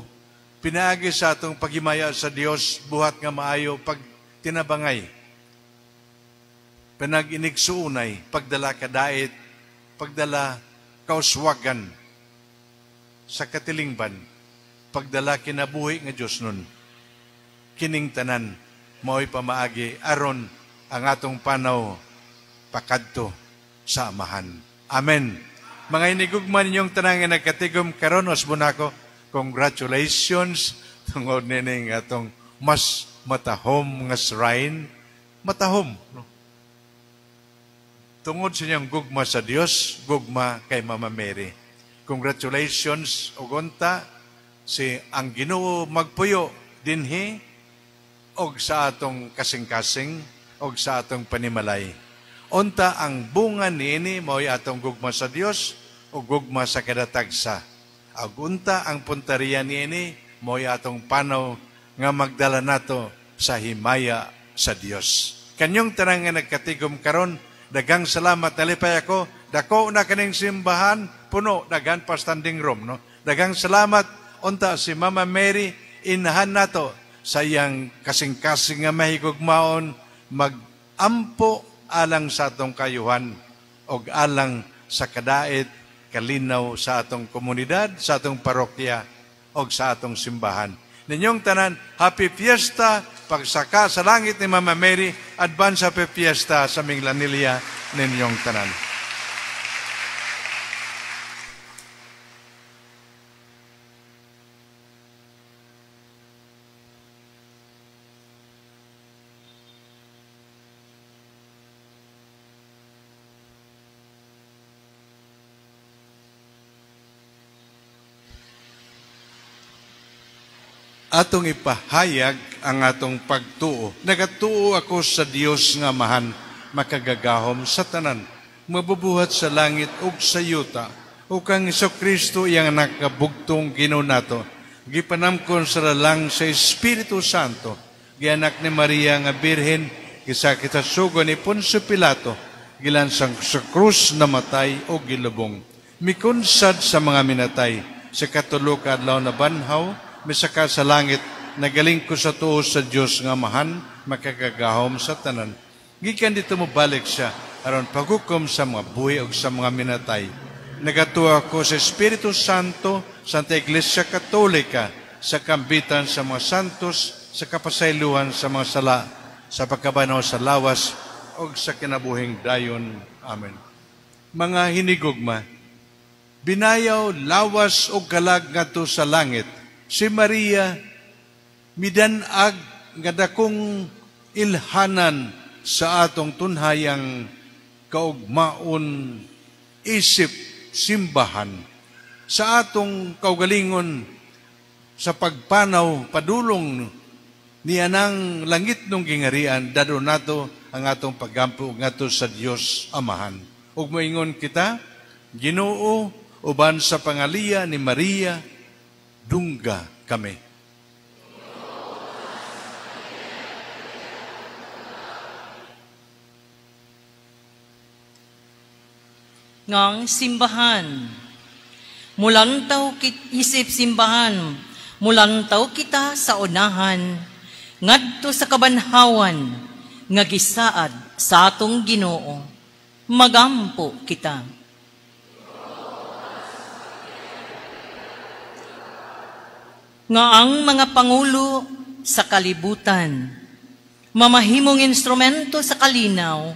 Pinaagi sa atong paghimaya sa Dios, buhat nga maayo pag tinabangay. Panag-inigsuunay, pagdala kadait, pagdala kauswagan sa katilingban, pagdala kinabuhi nga Dios nun. Kining tanan mao'y pamaagi aron ang atong panaw pakadto sa Amahan. Amen. Mga inigugma ninyong tanan nga nagkatigom karon Osbonako, congratulations tungod nining atong mas matahom nga shrine, matahom, no? Tungod sa inyong gugma sa Dios, gugma kay Mama Mary. Congratulations ug unta si ang Ginoo magpuyo dinhi og sa atong kasing-kasing og sa atong panimalay. Unta ang bunga niini mao'y atong gugma sa Dios o gugma sa kadatagsa. Ug unta ang puntariya niini mao'y atong panaw nga magdala nato sa himaya sa Dios. Kanyong tanan nga nagkatigom karon, daghang salamat, nalipay ako. Dako na kaning simbahan, puno, daghan pa standing room, no? Daghang salamat unta si Mama Mary inahan nato sa iyang kasing-kasing nga mahigugmaon magampo alang sa atong kayuhan og alang sa kadait kalinaw sa atong komunidad, sa atong parokya og sa atong simbahan. Ninyong tanan, happy fiesta, pagsaka sa langit ni Mama Mary, advance happy fiesta sa Minglanilla ninyong tanan. Atong ipahayag ang atong pagtuo. Nagatuo ako sa Dios nga Amahan, makagagahom sa tanan, mabubuhat sa langit ug sa yuta, ug kang Hesukristo iyang anak nga bugtong Ginoo nato, gipanamkon sa lalang sa Espiritu Santo, gianak ni Maria nga Birhen, gisakit sa sugo ni Poncio Pilato, gilansang sa krus namatay o gilubong. Mikunsad sa mga minatay, sa katulo ka adlaw na banhaw, misaka sa langit, nagaling ko sa tuo sa Dios nga Amahan, makagagahom sa tanan. Gikan dito mo balik siya, aron paghukom sa mga buhi ug sa mga minatay. Nagatuo ako sa Espiritu Santo, Santa Iglesia Katolika, sa kambitan sa mga santos, sa kapasayloan sa mga sala, sa pagkabanaw sa lawas, ug sa kinabuhing dayon. Amen. Mga hinigugma, binayaw lawas ug kalag ngadto sa langit. Si Maria midan-ag nga dakong ilhanan sa atong tunhayang kaugmaon isip simbahan, sa atong kaugalingon sa pagpanaw padulong niya ng langit nung gingarian, dado nato ang atong paggampo ngadto sa Dios Amahan. Ug moingon kita, Ginoo, uban sa pangaliya ni Maria, dungga kami. Ngang simbahan, mulantaw isip simbahan, mulantaw kita sa unahan, ngadto sa kabanhawan, nga gisaad sa atong Ginoo, magampo kita. Nga ang mga pangulo sa kalibutan, mamahimong instrumento sa kalinaw,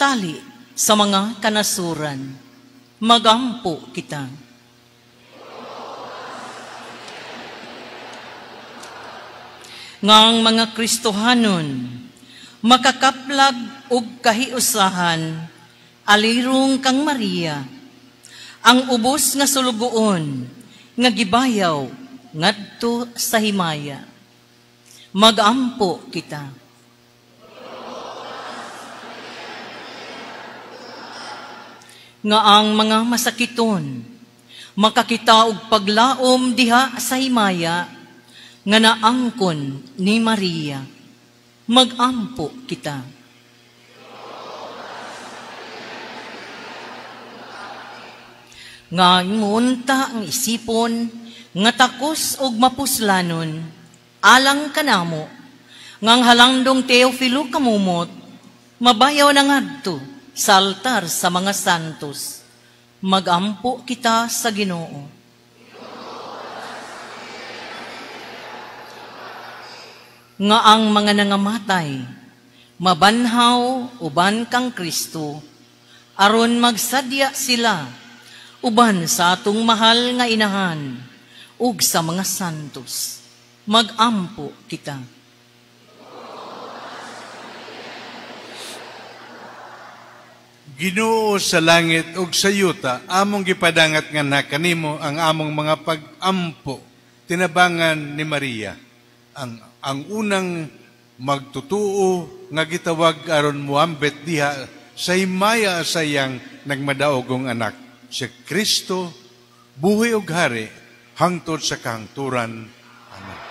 tali sa mga kanasuran, magampo kita. Nga ang mga Kristohanon, makakaplag og kahiusahan, alirong kang Maria, ang ubos nga sulugoon, nga gibayaw ngadto sa himaya. Magampo kita. Nga ang mga masakiton makakita og paglaom diha sa himaya nga naangkon ni Maria. Magampo kita. Nga imunta ang isipon Nga takos og mapuslanon, alang kanamo, ngang halangdong Teofilo kamumot, mabayaw na ngadto sa altar sa mga santos. Magampo kita sa Ginoo. Nga ang mga nangamatay, mabanhaw uban kang Kristo, aron magsadya sila uban sa atong mahal nga inahan ug sa mga santos. Magampo kita. Ginoo sa langit ug sa yuta, among gipadangat nga na kanimo ang among mga pag-ampo, tinabangan ni Maria, ang unang magtutuo nga gitawag aron muambet diha sa himaya sa iyang nagmadaogong anak, si Kristo, buhi ug hari, hangtod sa kahangturan. Amen.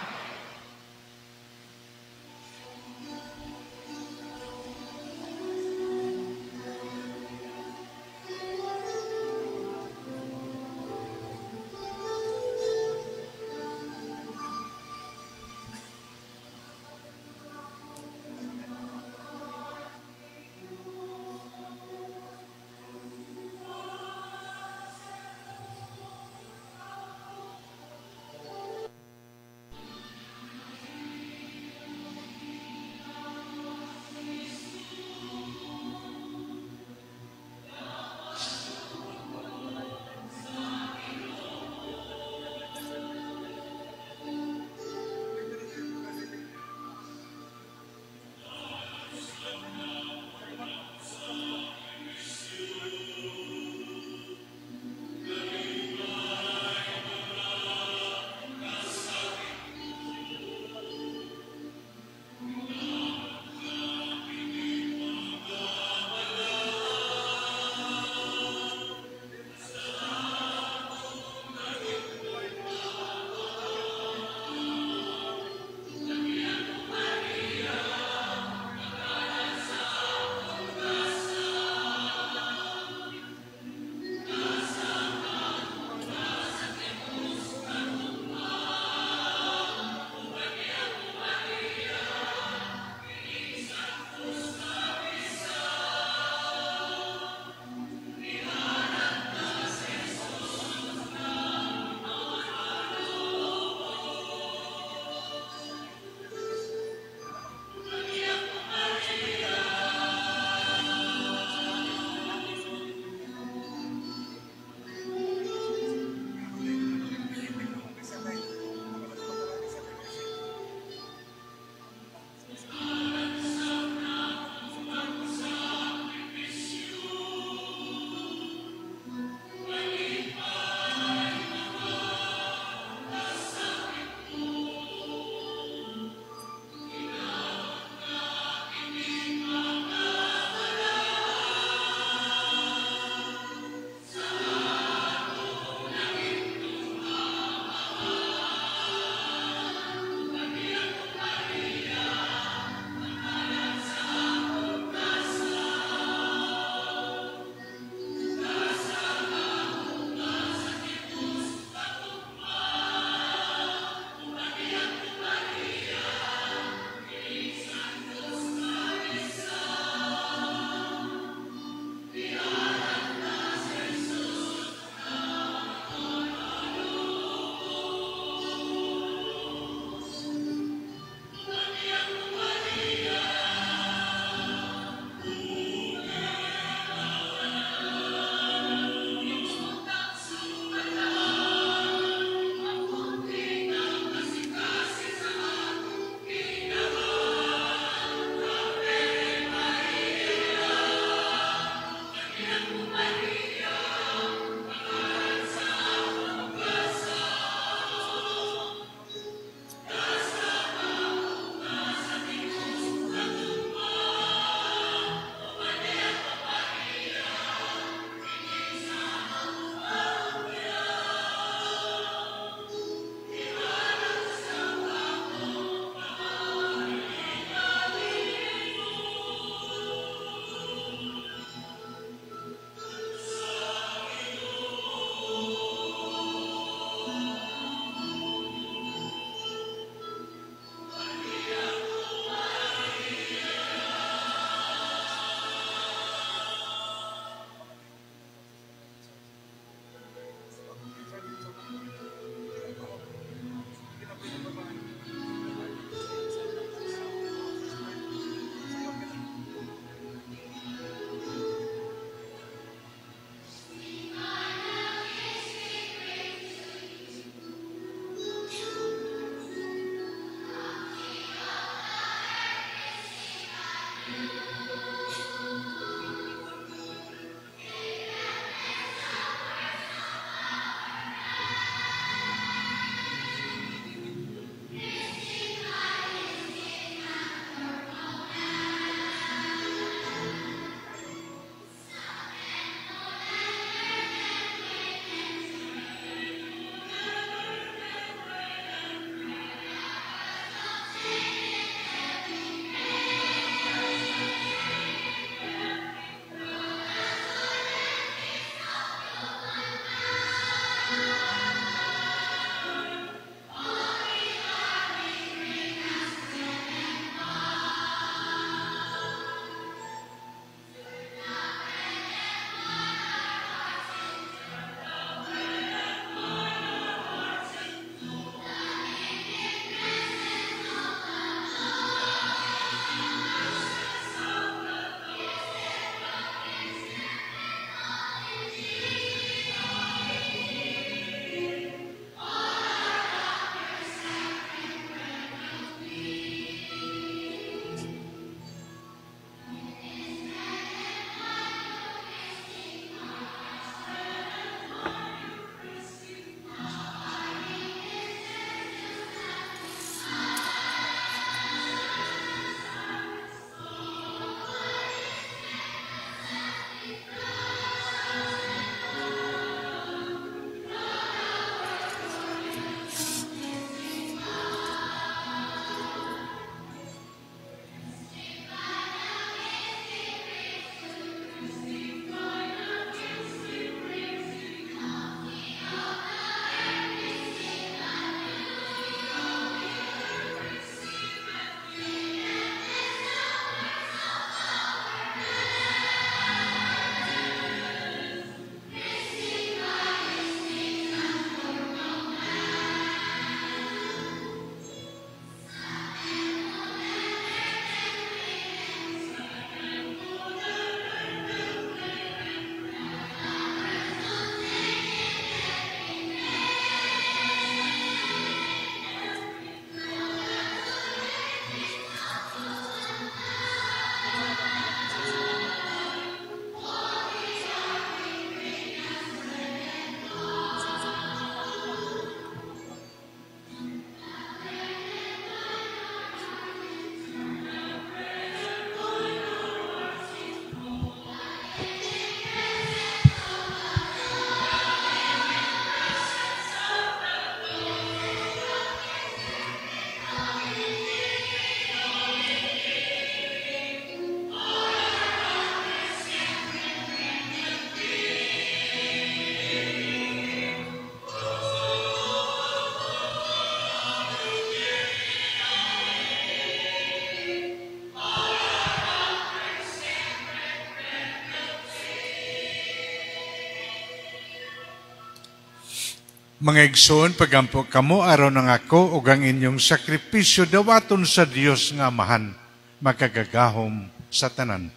Mga igsoon, pagampo kamo aron ang ako ug ang inyong sakripisyo dawaton sa Dios nga Amahan, makagagahom sa tanan.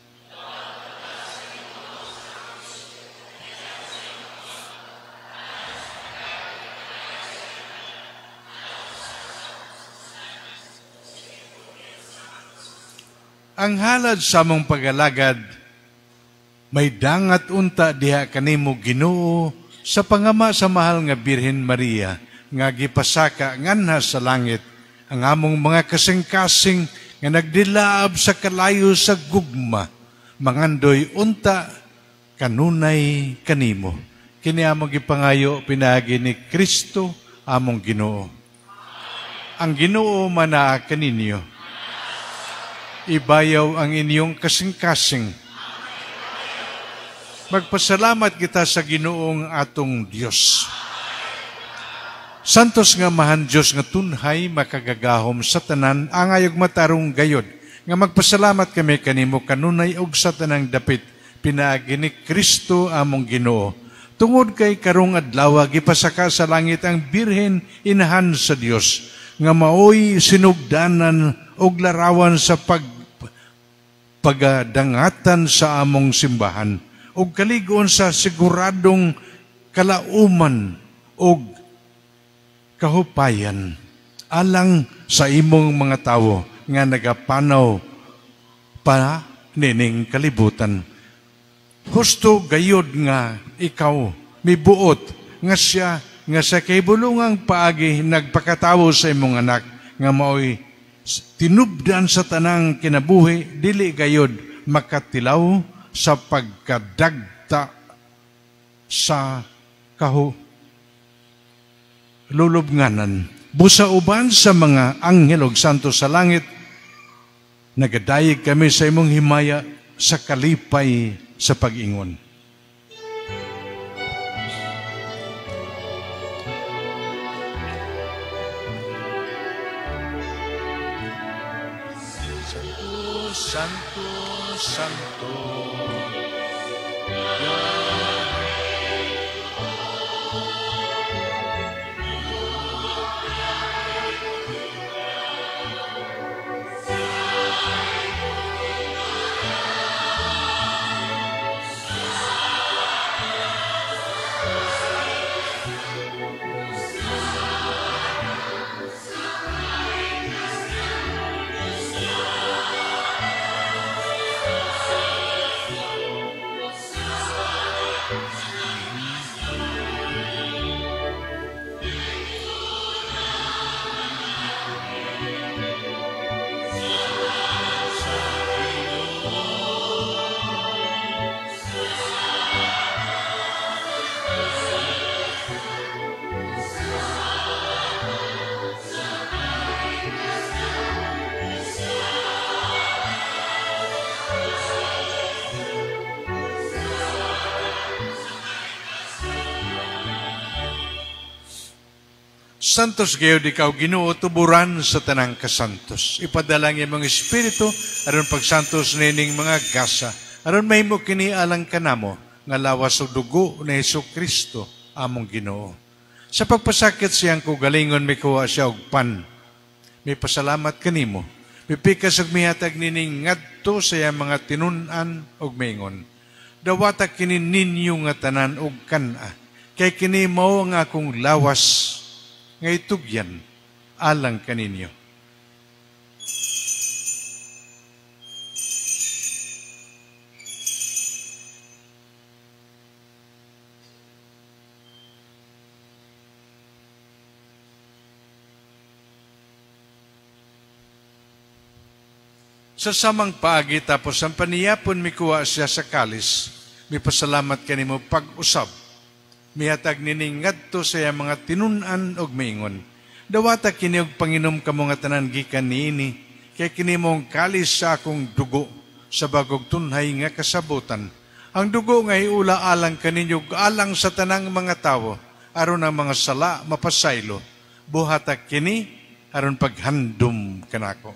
Ang halad sa among pagalagad may dangat unta diha kanimo Ginoo sa pangama sa mahal nga Birhen Maria nga gipasaka nganha sa langit ang among mga kasing-kasing nga nagdilaab sa kalayo sa gugma mangandoy unta kanunay kanimo. Kini among gipangayo pinaagi ni Kristo among Ginoo. Ang Ginoo manaa kaninyo. Ibayaw ang inyong kasing-kasing. Magpasalamat kita sa Ginoong atong Dios. Santos nga Amahan Dios nga tunhay makagagahom sa tanan, angayog matarong gayod nga magpasalamat kami kanimo kanunay og sa tanang dapit pinaagi ni Kristo among Ginoo. Tungod kay karong adlaw gipasaka sa langit ang Birhen Inahan sa Dios nga maoy sinugdanan og larawan sa pagadangatan sa among simbahan og kaligon sa siguradong kalauman og kahupayan alang sa imong mga tawo nga nagapanaw pa nining kalibutan. Husto gayod nga ikaw mibuot nga siya nga sa kahibulungang paagi nagpakatawo sa imong anak nga maoy tinubdan sa tanang kinabuhi dili gayod makatilaw sa pagkadagta sa lulubnganan. Busa uban sa mga anghel og santo sa langit, nagadayeg kami sa imong himaya sa kalipay sa pag-ingon. Santo, Santo, Santo. Santos gayud ikaw Ginoo, tuburan sa tanang kasantos. Ipadala ang imong espiritu aron pagsantos nining mga gasa, aron mahimo kini alang kanamo nga lawas ug dugo ni Hesukristo among Ginoo. Sa pagpasakit siyang kaugalingon mikuha siya og pan. Mipasalamat kanimo. Mipikas ug mihatag nining ngadto sa iyang mga tinun-an ug miingon. Dawata kini ninyo nga tanan og kan-a, kay kini mao ang akong lawas nga itugyan alang kaninyo. Sa samang paagi tapos ang paniyapon mikuha siya sa kalis, mipasalamat kanimo pag-usab. Mihatag nining ngadto sa iyang mga tinun-an og miingon. Dawata kini og panginom kamo nga tanan gikan niini, kay kini mong kalis sa akong dugo sa bagog tunhay nga kasabutan. Ang dugo nga iula alang kaninyo alang sa tanang mga tawo, aron ang mga sala mapasaylo. Buhata kini aron paghandom kanako.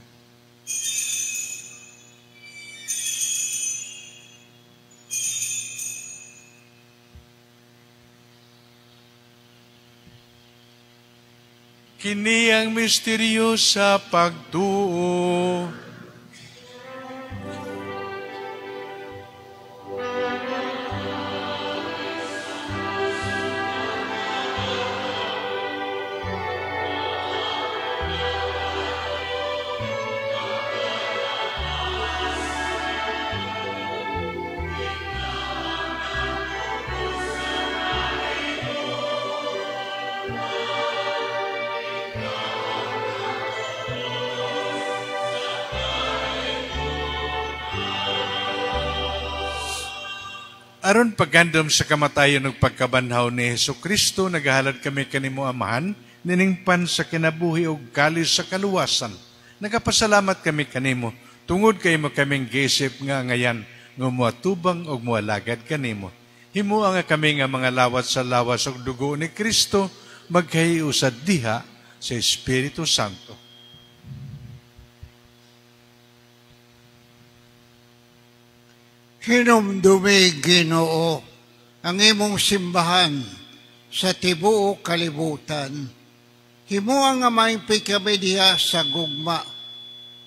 Kini ang misteryo sa pagtuo. Aron pagandom sa kamatayon ug pagkabanhaw ni Hesukristo, nagahalad kami kanimo Amahan, nining pan sa kinabuhi ug kalis sa kaluwasan. Nagapasalamat kami kanimo tungod kay imo kaming giisip nga ngayan nga moatubang ug moalagad kanimo. Himoa nga kami nga mga lawat sa lawas ug dugo ni Kristo magkahiusad diha sa Espiritu Santo. Hinumdumi, Ginoo, ang imong simbahan sa tibuok kalibutan. Himoa nga maimpi kami diha sa gugma,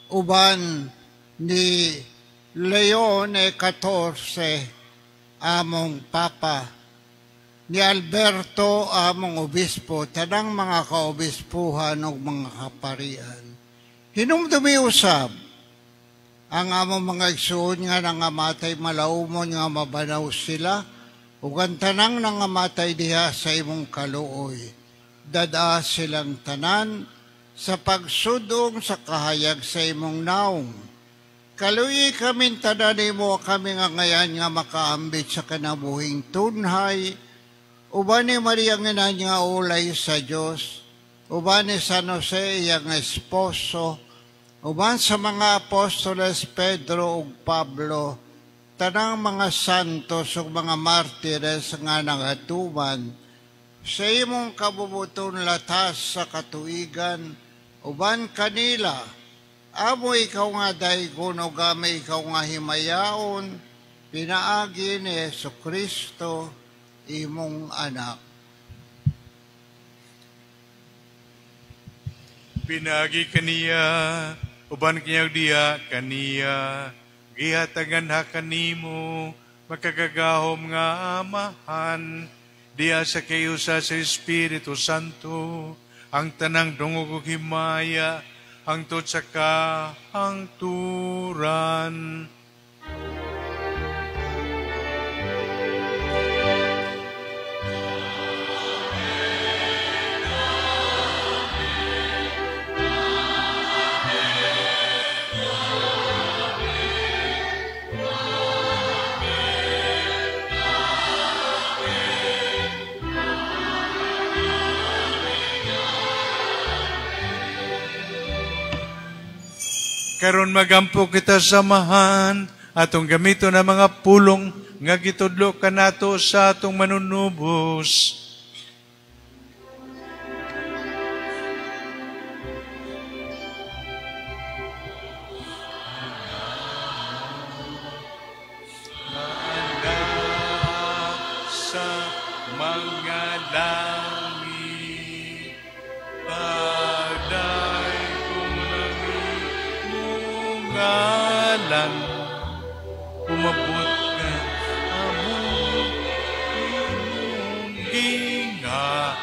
uban ni Leon XIV, among Papa, ni Alberto, among Obispo, tanang mga kaobispuhan ug mga kaparian. Hinumdumi usab ang among mga igsoon nga nangamatay malaumon nga mabanaw sila, ug ang tanang nangamatay diha sa imong kaluoy. Dad-a silang tanan sa pagsudong sa kahayag sa imong naong. Kaluoyi kami tanan nimo, kami nga ngayan nga makaambit sa kinabuhing tunhay, uban ni Maria nga ina nga ulay sa Dios, uban ni San Jose iyang esposo, uban sa mga apostoles Pedro ug Pablo, tanang mga santos ug mga martires nga nangatuman sa imong kabubuton latas sa katuigan, uban kanila, amo ikaw nga daygon ug amo ikaw nga himayaon, pinaagi ni Hesukristo, imong anak. Pinaagi kaniya, uban kanyang diya kaniya, gihatagan ha kanimo, makagagahom nga Amahan, diya sa kayusa sa Espiritu Santo, ang tanang dungog ug himaya, hangtod sa kahangturan. Karon magampo kita samahan atong gamiton ang mga pulong nga gitudlo kanato sa atong manunubos. Anak sa mga langit, taday kung ngalan, umabot ka among gingarian,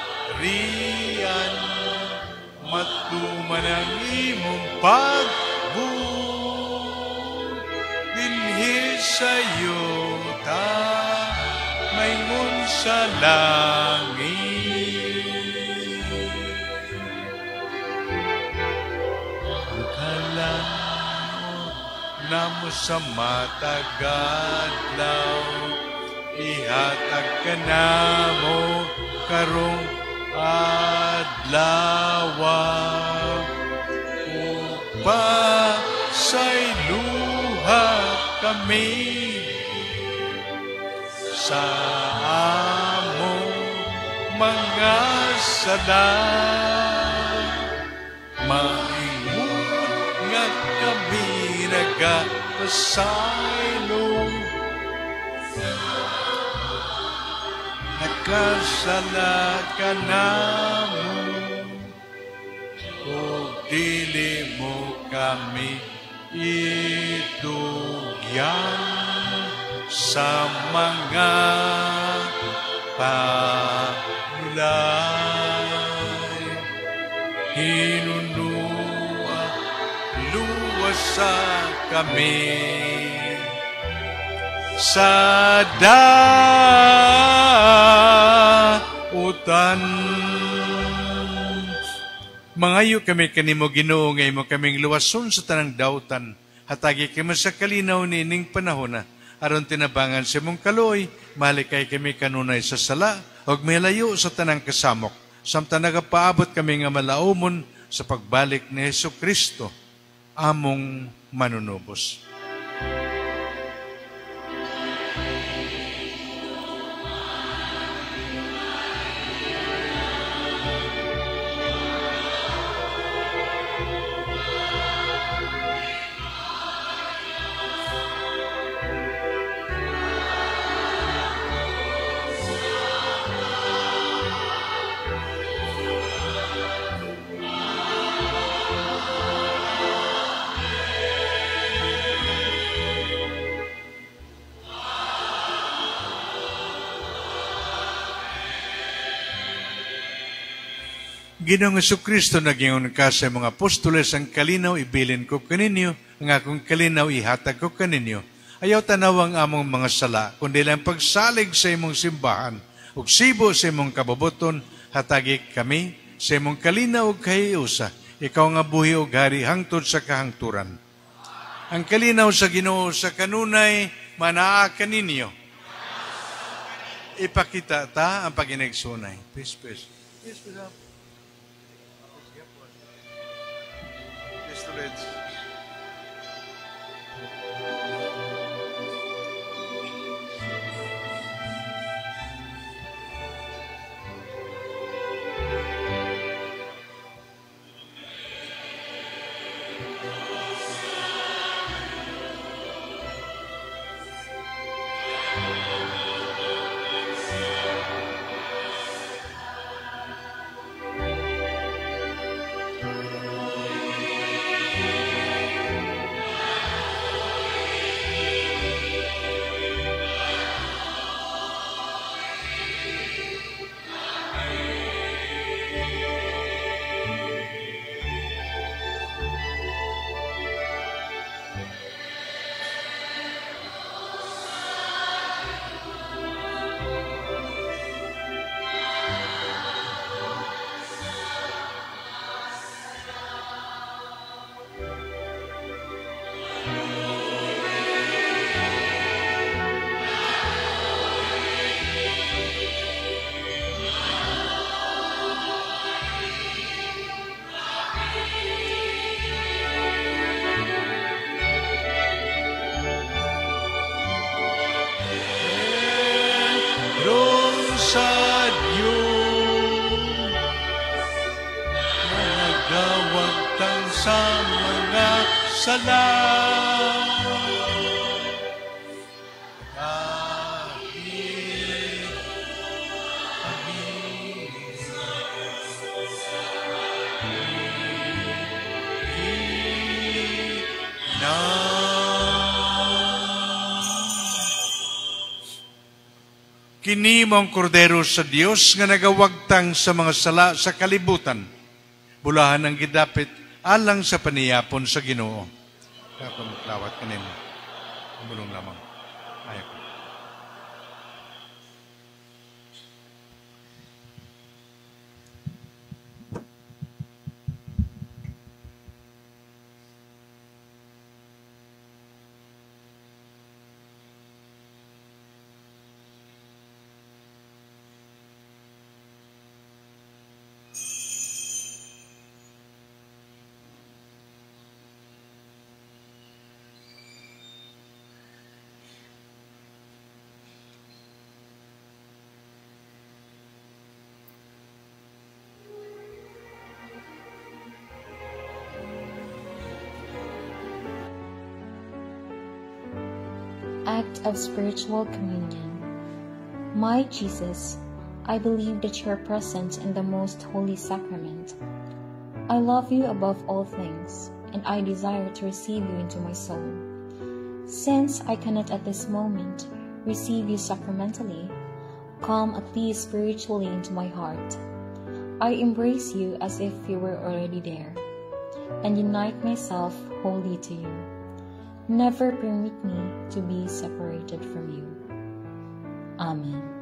matuman ang imong pagbuot dinhi sa yuta, maingon sa langit. Ang namo sa matagadlaw, ihatag ka namo karong adlaw, upasayloha kami sa among mga sala. Maingon nga kami nagapasaylo, nagkasala ka namo. Ug dili mo kami itugyan sa mga panulay. Hinunua, luwasa kami sa dautan. Mangayo kami kanimo, Ginoo, nga imo kaming luwason sa tanang dautan. Hatagi kami sa kalinaw niining panahona aron tinabangan sa imong kaluoy, malikay kami kanunay sa sala ug milayo sa tanang kasamok, samtang nagapaabot kami nga malaumon sa pagbalik ni Hesus Kristo, among manunubos. Ginoong Kristo, nagingon ka sa mga apostoles, ang kalinaw ibilin ko kaninyo, ang akong kalinaw ihatag ko kaninyo. Ayaw tanaw ang among mga sala, kundi lang pagsalig sa imong simbahan, ug sibo sa imong kabubuton, hatagi kami sa imong kalinaw ug kahiusa, ikaw nga buhi ug hari hangtod sa kahangturan. Ang kalinaw sa Ginoo sa kanunay manaa kaninyo. Ipakita ta ang paginigsunay. Peace, peace. Peace, peace. Peace. Sa mga sala. Kini mong kordero sa Dios nga nagawagtang sa mga sala sa kalibutan. Bulahan ang gidapit alang sa paniyapon sa Ginoo. Kako maglawat kanimo. Bulong lamang. Ayaw ko. Act of Spiritual Communion. My Jesus, I believe that you are present in the Most Holy Sacrament. I love you above all things, and I desire to receive you into my soul. Since I cannot at this moment receive you sacramentally, come at least spiritually into my heart. I embrace you as if you were already there, and unite myself wholly to you. Never permit me to be separated from you. Amen.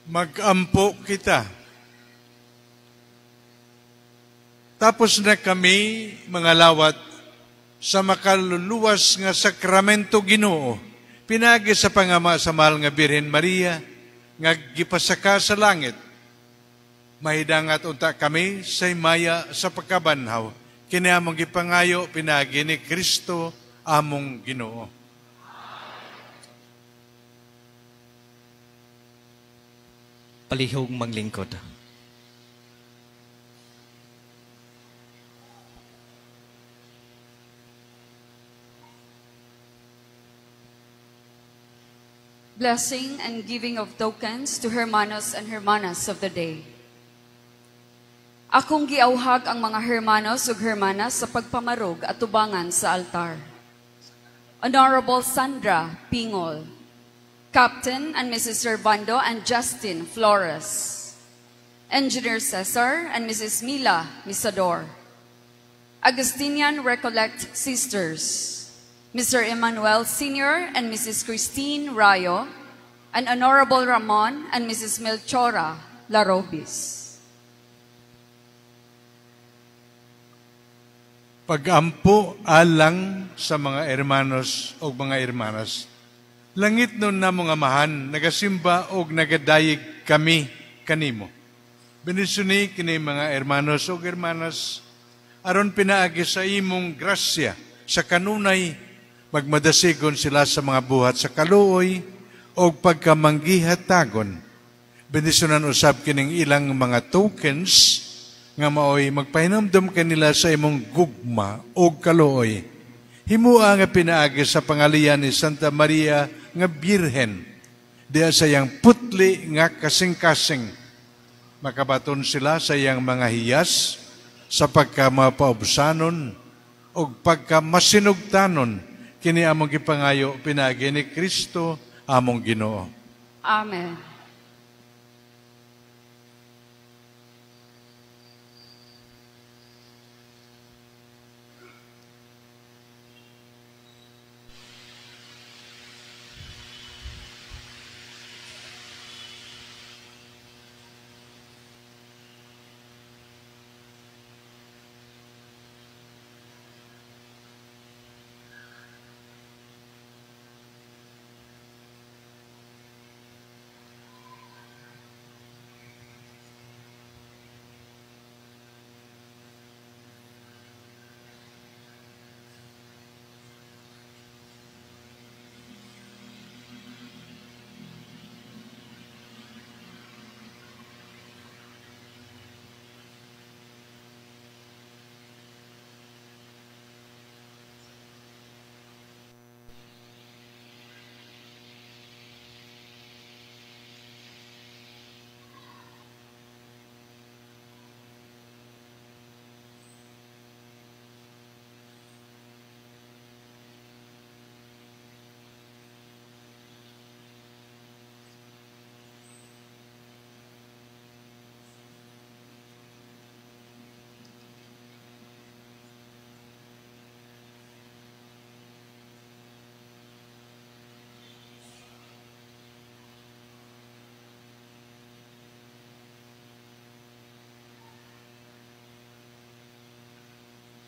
Magampo kita. Tapos na kami, mga lawat, sa makaluluwas nga sakramento Ginoo, pinagi sa pangama sa mahal nga Birhen Maria, nga gipasaka sa langit. Mahidangat unta kami sa himaya sa pagkabanhaw, kini among gipangayo pinagi ni Kristo among Ginoo. Palihog maglingkod. Blessing and giving of tokens to hermanos and hermanas of the day. Akong giauhag ang mga hermanos ug hermanas sa pagpamarog at tubangan sa altar. Honorable Sandra Pingol, Captain and Mrs. Servando and Justin Flores, Engineer Cesar and Mrs. Mila Misador, Agustinian Recollect Sisters, Mr. Emmanuel Sr. and Mrs. Christine Rayo, and Honorable Ramon and Mrs. Melchora Larobis. Pagampo alang sa mga hermanos o mga hermanas, langit nun na mga mahan, nagasimba o nagadayig kami kanimo. Bendisyon kini mga hermanos o hermanas, aron pinaagi sa imong grasya sa kanunay, magmadasigon sila sa mga buhat sa kaluoy o pagkamanggihatagon. Bendisyonan usab kining ilang mga tokens nga maoy magpahinumdom kanila sa imong gugma o kaluoy. Himua nga pinaagi sa pangalian ni Santa Maria nga Birhen, diya sa iyang putli nga kasing-kasing. Makabaton sila sa iyang mga hiyas sa pagkamapaubsanon o pagkamasinugtanon, kini among gipangayo pinaagi ni Kristo among Ginoo. Amen.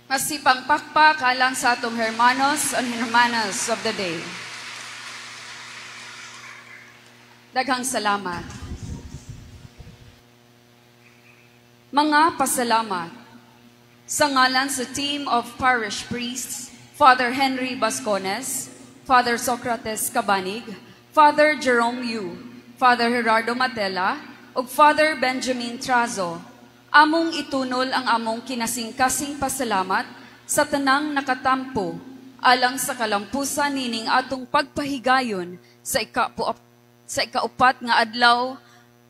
Masipang pakpak alang sa atong hermanos and hermanas of the day. Daghang salamat. Mga pasalamat. Sa ngalan sa team of parish priests, Father Henry Bascones, Father Socrates Cabanig, Father Jerome Yu, Father Gerardo Matela, ug Father Benjamin Trazo, among itunol ang among kinasingkasing pasalamat sa tanang nakatampo alang sa kalampusan nining atong pagpahigayon sa ikaupat nga adlaw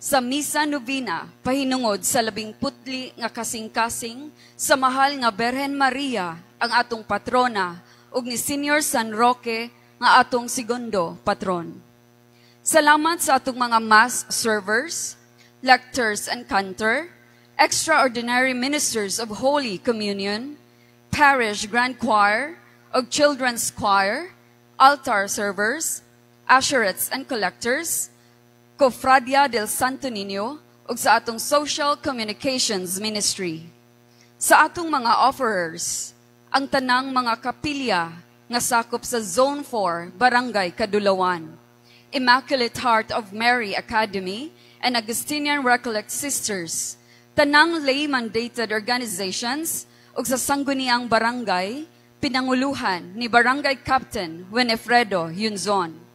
sa Misa Novena pahinungod sa 14 nga kasing-kasing sa mahal nga Berhen Maria ang atong patrona ug ni Senior San Roque nga atong segundo patron. Salamat sa atong mga mass servers, lectors and cantor, extraordinary ministers of Holy Communion, parish grand choir, ug children's choir, altar servers, usherettes and collectors, Cofradia del Santo Niño, ug sa atong Social Communications Ministry. Sa atong mga offerers, ang tanang mga kapilya nga sakop sa Zone 4, Barangay Kadulawan, Immaculate Heart of Mary Academy, and Augustinian Recollect Sisters, tanang lay-mandated organizations ug sa Sangguniang Barangay, pinanguluhan ni Barangay Captain Winifredo Yunzon.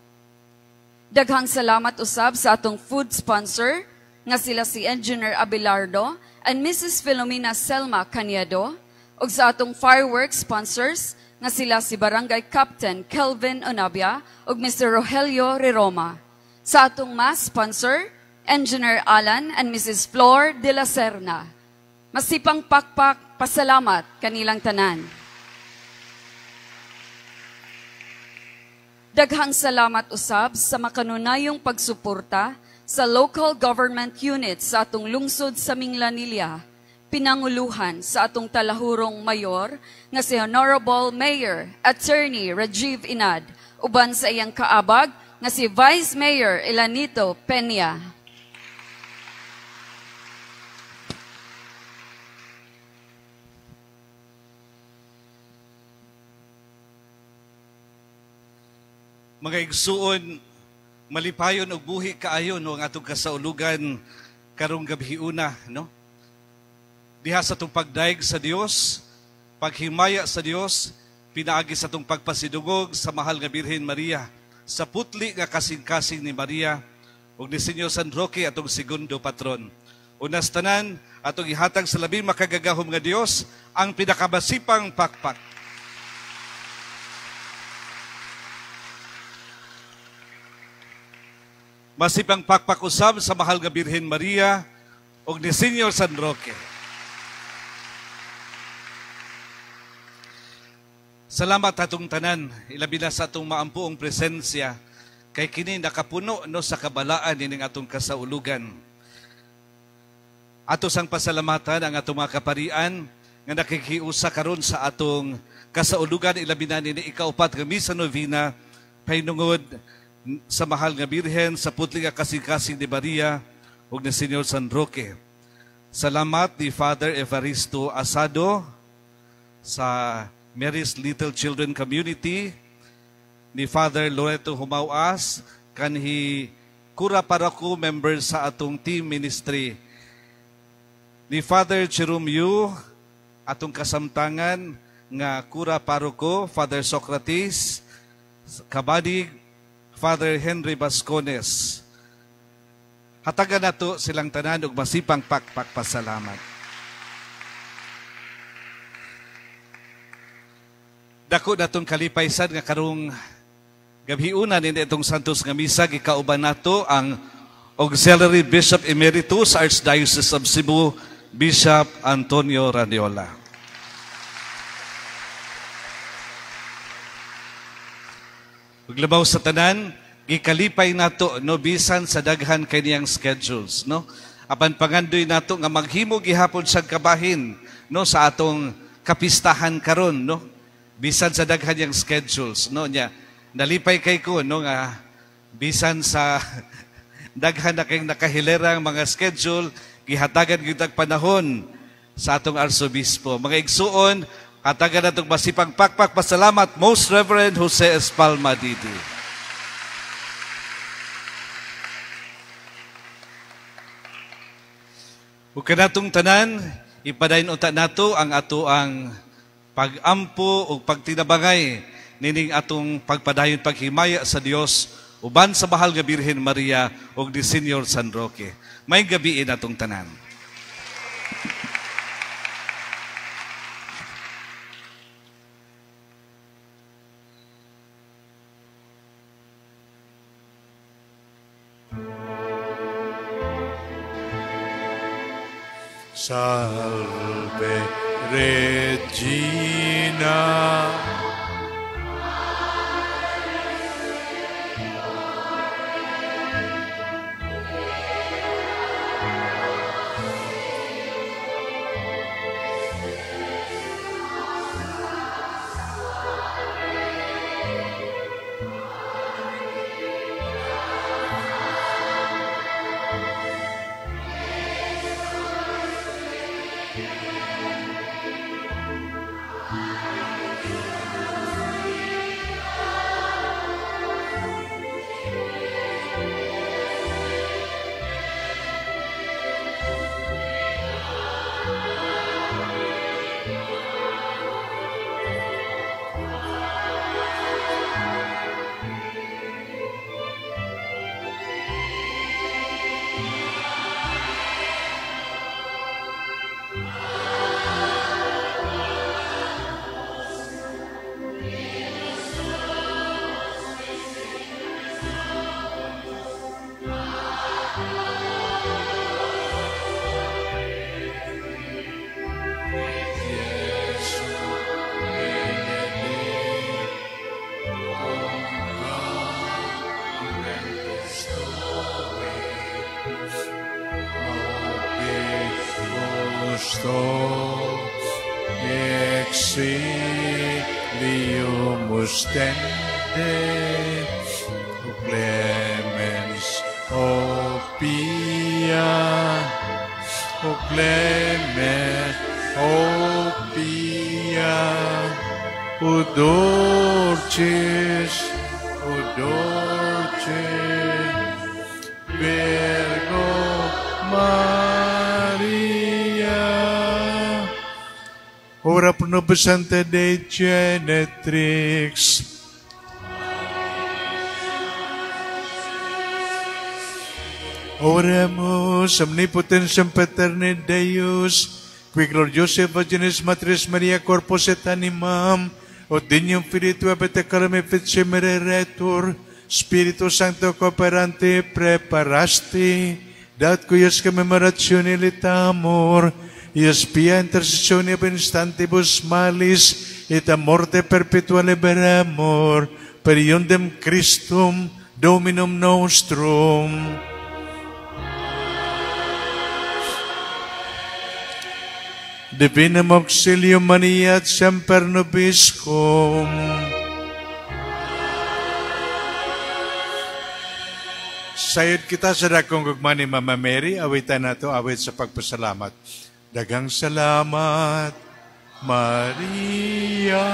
Daghang salamat usab sa atong food sponsor nga sila si Engineer Abelardo and Mrs. Philomena Selma Caniedo, ug sa atong fireworks sponsors nga sila si Barangay Captain Kelvin Onabia ug Mr. Rogelio Reroma. Sa atong mass sponsor, Engineer Alan and Mrs. Flor de la Serna. Masipang pakpak, pasalamat kanilang tanan. Daghang salamat usab sa makanunayong pagsuporta sa local government unit sa atong lungsod sa Minglanilla, pinanguluhan sa atong talahurong mayor nga si Honorable Mayor Attorney Rajiv Inad, uban sa iyang kaabag nga si Vice Mayor Elanito Peña. Mga igsuon, malipayon og buhi kaayo no ang atong kasaulugan karong gabhiuna, no? Diha sa atong pagdayeg sa Dios, paghimaya sa Dios, pinaagi sa atong pagpasidungog sa mahal nga Birhen Maria, sa putli nga kasing-kasing ni Maria ug ni Senyor San Roque atong segundo patron. Unas tanan atong ihatag sa labing makagagahom nga Dios ang pinakamasipang pakpak. Masipang pakpak usab sa mahal nga Birhen Maria ug ni Senyor San Roque. Salamat atong tanan, ilabi na sa atong maampuong presensya kay kini nakapuno no sa kabalaan nining atong kasaulugan. Ato sang pasalamatan ang atong mga kaparian nga nakikiusa karon sa atong kasaulugan, ilabi na nini ikaupat nga misa novena pahinungod sa mahal nga Birhen, sa putli nga kasing-kasing ni Maria ug ni Senyor San Roque. Salamat ni Father Evaristo Asado sa Mary's Little Children Community, ni Father Loreto Humawas, kanhi Kura Parako member sa atong team ministry, ni Father Jerome Yu, atong kasamtangan nga Kura Paroko, Father Socrates Kabadig, Father Henry Bascones. Hatagan nato silang tanan og masipang pakpak pasalamat. Dako natong kalipay sad nga karong gabhiuna nini itong Santos nga misa gikauban nato ang Auxiliary Bishop Emeritus sa Archdiocese of Cebu, Bishop Antonio Raniola. Ug labaw sa tanan, gikalipay nato no bisan sa daghan kay niyang schedules, no? Apan pangandoy nato nga maghimo gihapon siyang kabahin no sa atong kapistahan karon, no? Bisan sa daghan niyang schedules, no, nya nalipay kay ko no nga bisan sa daghan na kayong nakahilerang mga schedule, gihatagan gyud ang panahon sa atong arsobispo. Mga igsuon, hatagan natong masipang pakpak pasalamat, Most Reverend Jose Espalma Didi. Ug kanatong tanan, ipadayon unta nato ang ato ang pag-ampo o pagtinabangay nining atong pagpadayon paghimaya sa Dios uban sa mahal nga Birhen Maria ug ni Senyor San Roque. May gabiin atong tanan. Salve Regina, Christo, exilium ostende, o clemens, o pia, o clemens, o pia, o dulcis, Virgo Maria. Ora pro nobis Sancta Dei Genetrix. Oremus, omnipotens paterni Deus, qui gloriosa Virginis Matris Maria corpus et animam, ut dignum Filii tua petecarum efficimere retur, Spiritu Sancto cooperante preparasti, dat cuius commemoratione litamur, ius pia intercessione ab instantibus malis, et a morte perpetua liberemur, per iundem Christum Dominum nostrum. Divinum auxilium Maria et semper nobiscum. Sayod kita sa dakong gugma ni Mama Mary, awitan nato awit sa pagpasalamat. Daghang salamat, Maria.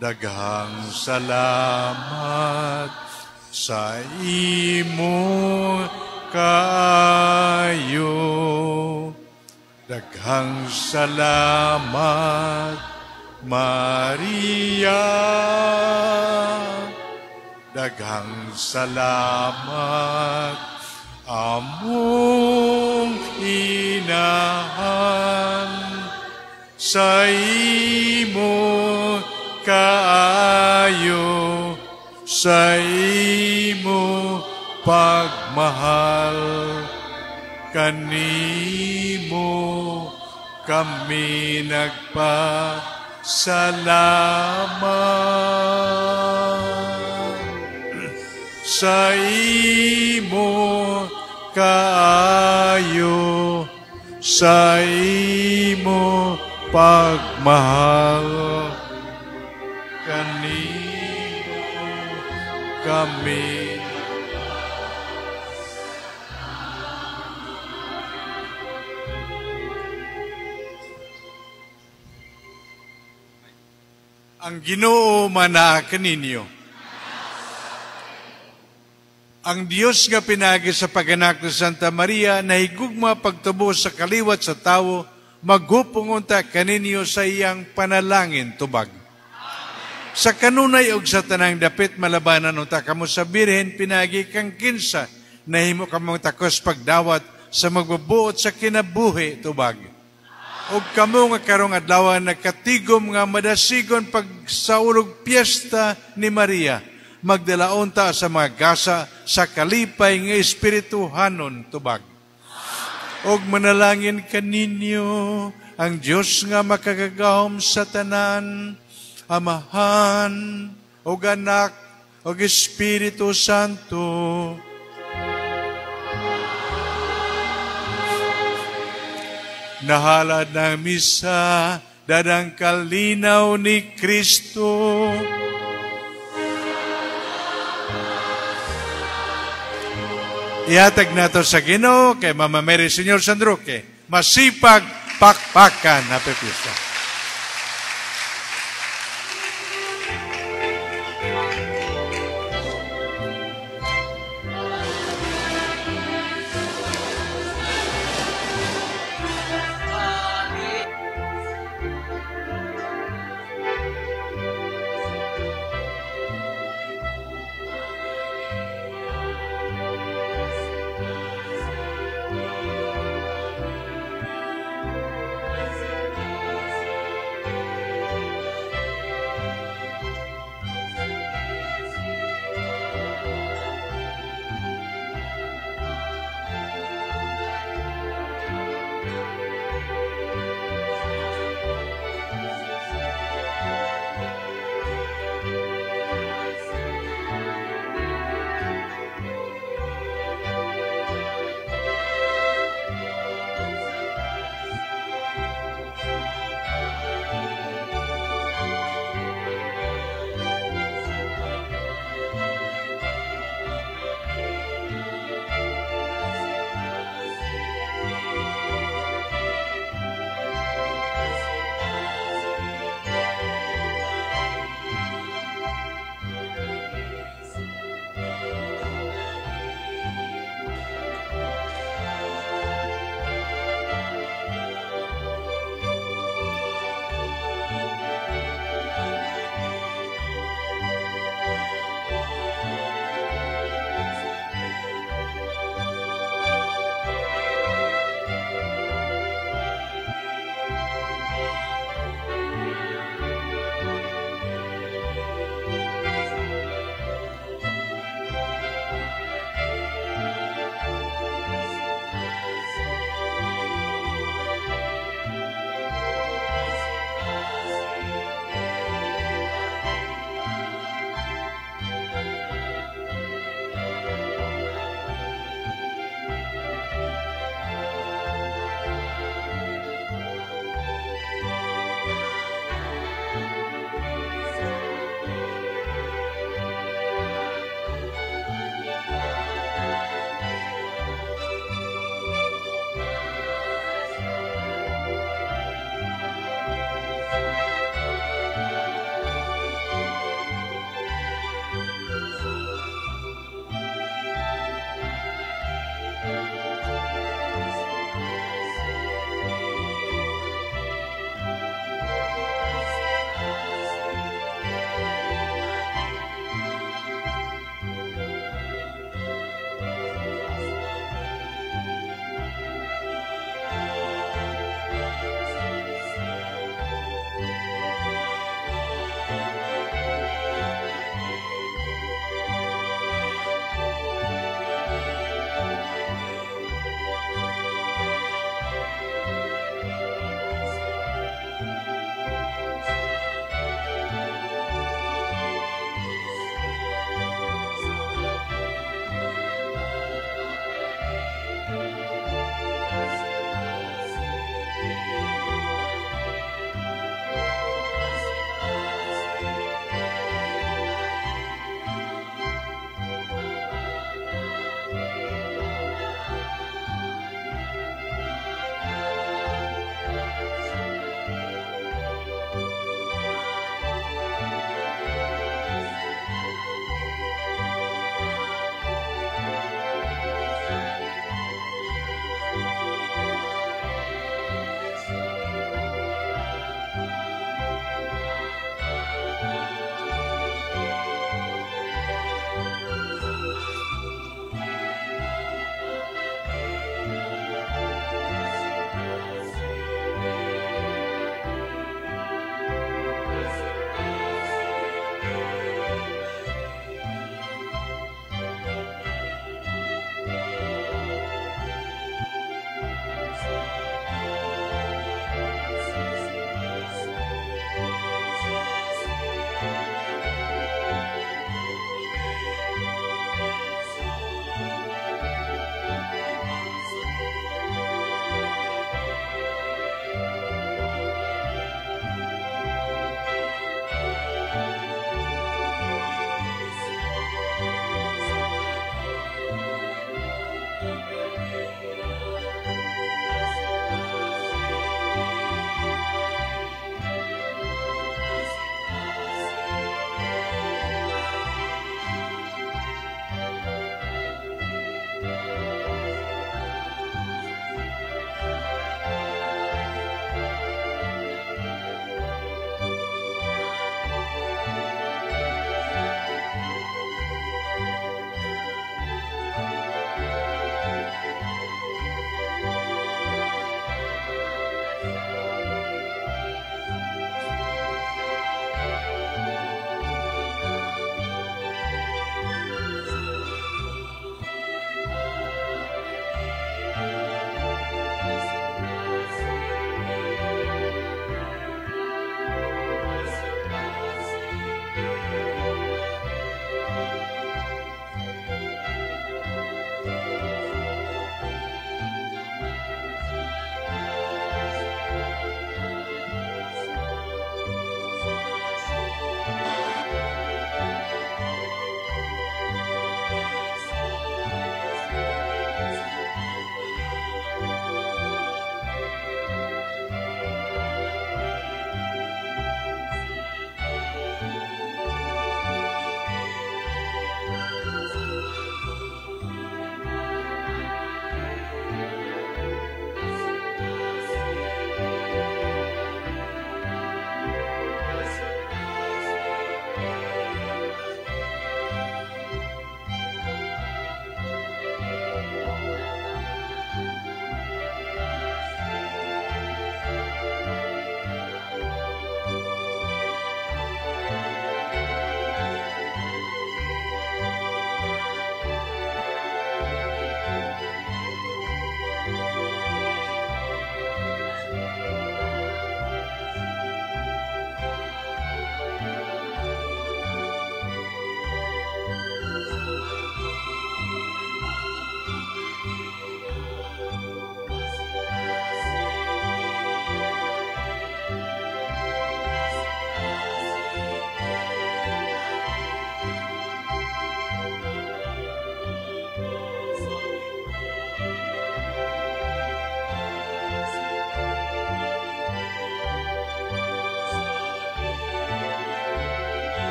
Daghang salamat sa imong kaayo. Daghang salamat, Maria. Daghang salamat, among inahan, sa imo kaayo, sa imo pagmahal. Kanimo kami nagpasalamat. Sa imo kaayo, sa imo pagmahal, kanimo kami. Ang Ginoo manaa kaninyo. Ang Dios nga pinagi sa paganak ni Santa Maria nahigugma pagtubo sa kaliwat sa tawo, maghupong unta kaninyo sa iyang panalangin tubag. Sa kanunay og sa tanang dapit malabanan unta kamo sa Birhen pinagi kang kinsa nahimo kamong takos pagdawat sa magbubuot sa kinabuhi tubag. Og kamo nga karong adlaw nagkatigom nga madasigon pag saulog piyesta ni Maria, magdalaon ta sa mga gasa sa kalipay nga espirituhanon tubag. Og manalangin kaninyo ang Dios nga makagagahom sa tanan, Amahan og Anak og Espiritu Santo. Nahalad ng misa, dadang kalinaw ni Kristo. Ihatag nato sa Ginoo kay Mama Mary Señor San Roque. Masipag pakpakan. Happy Fiesta.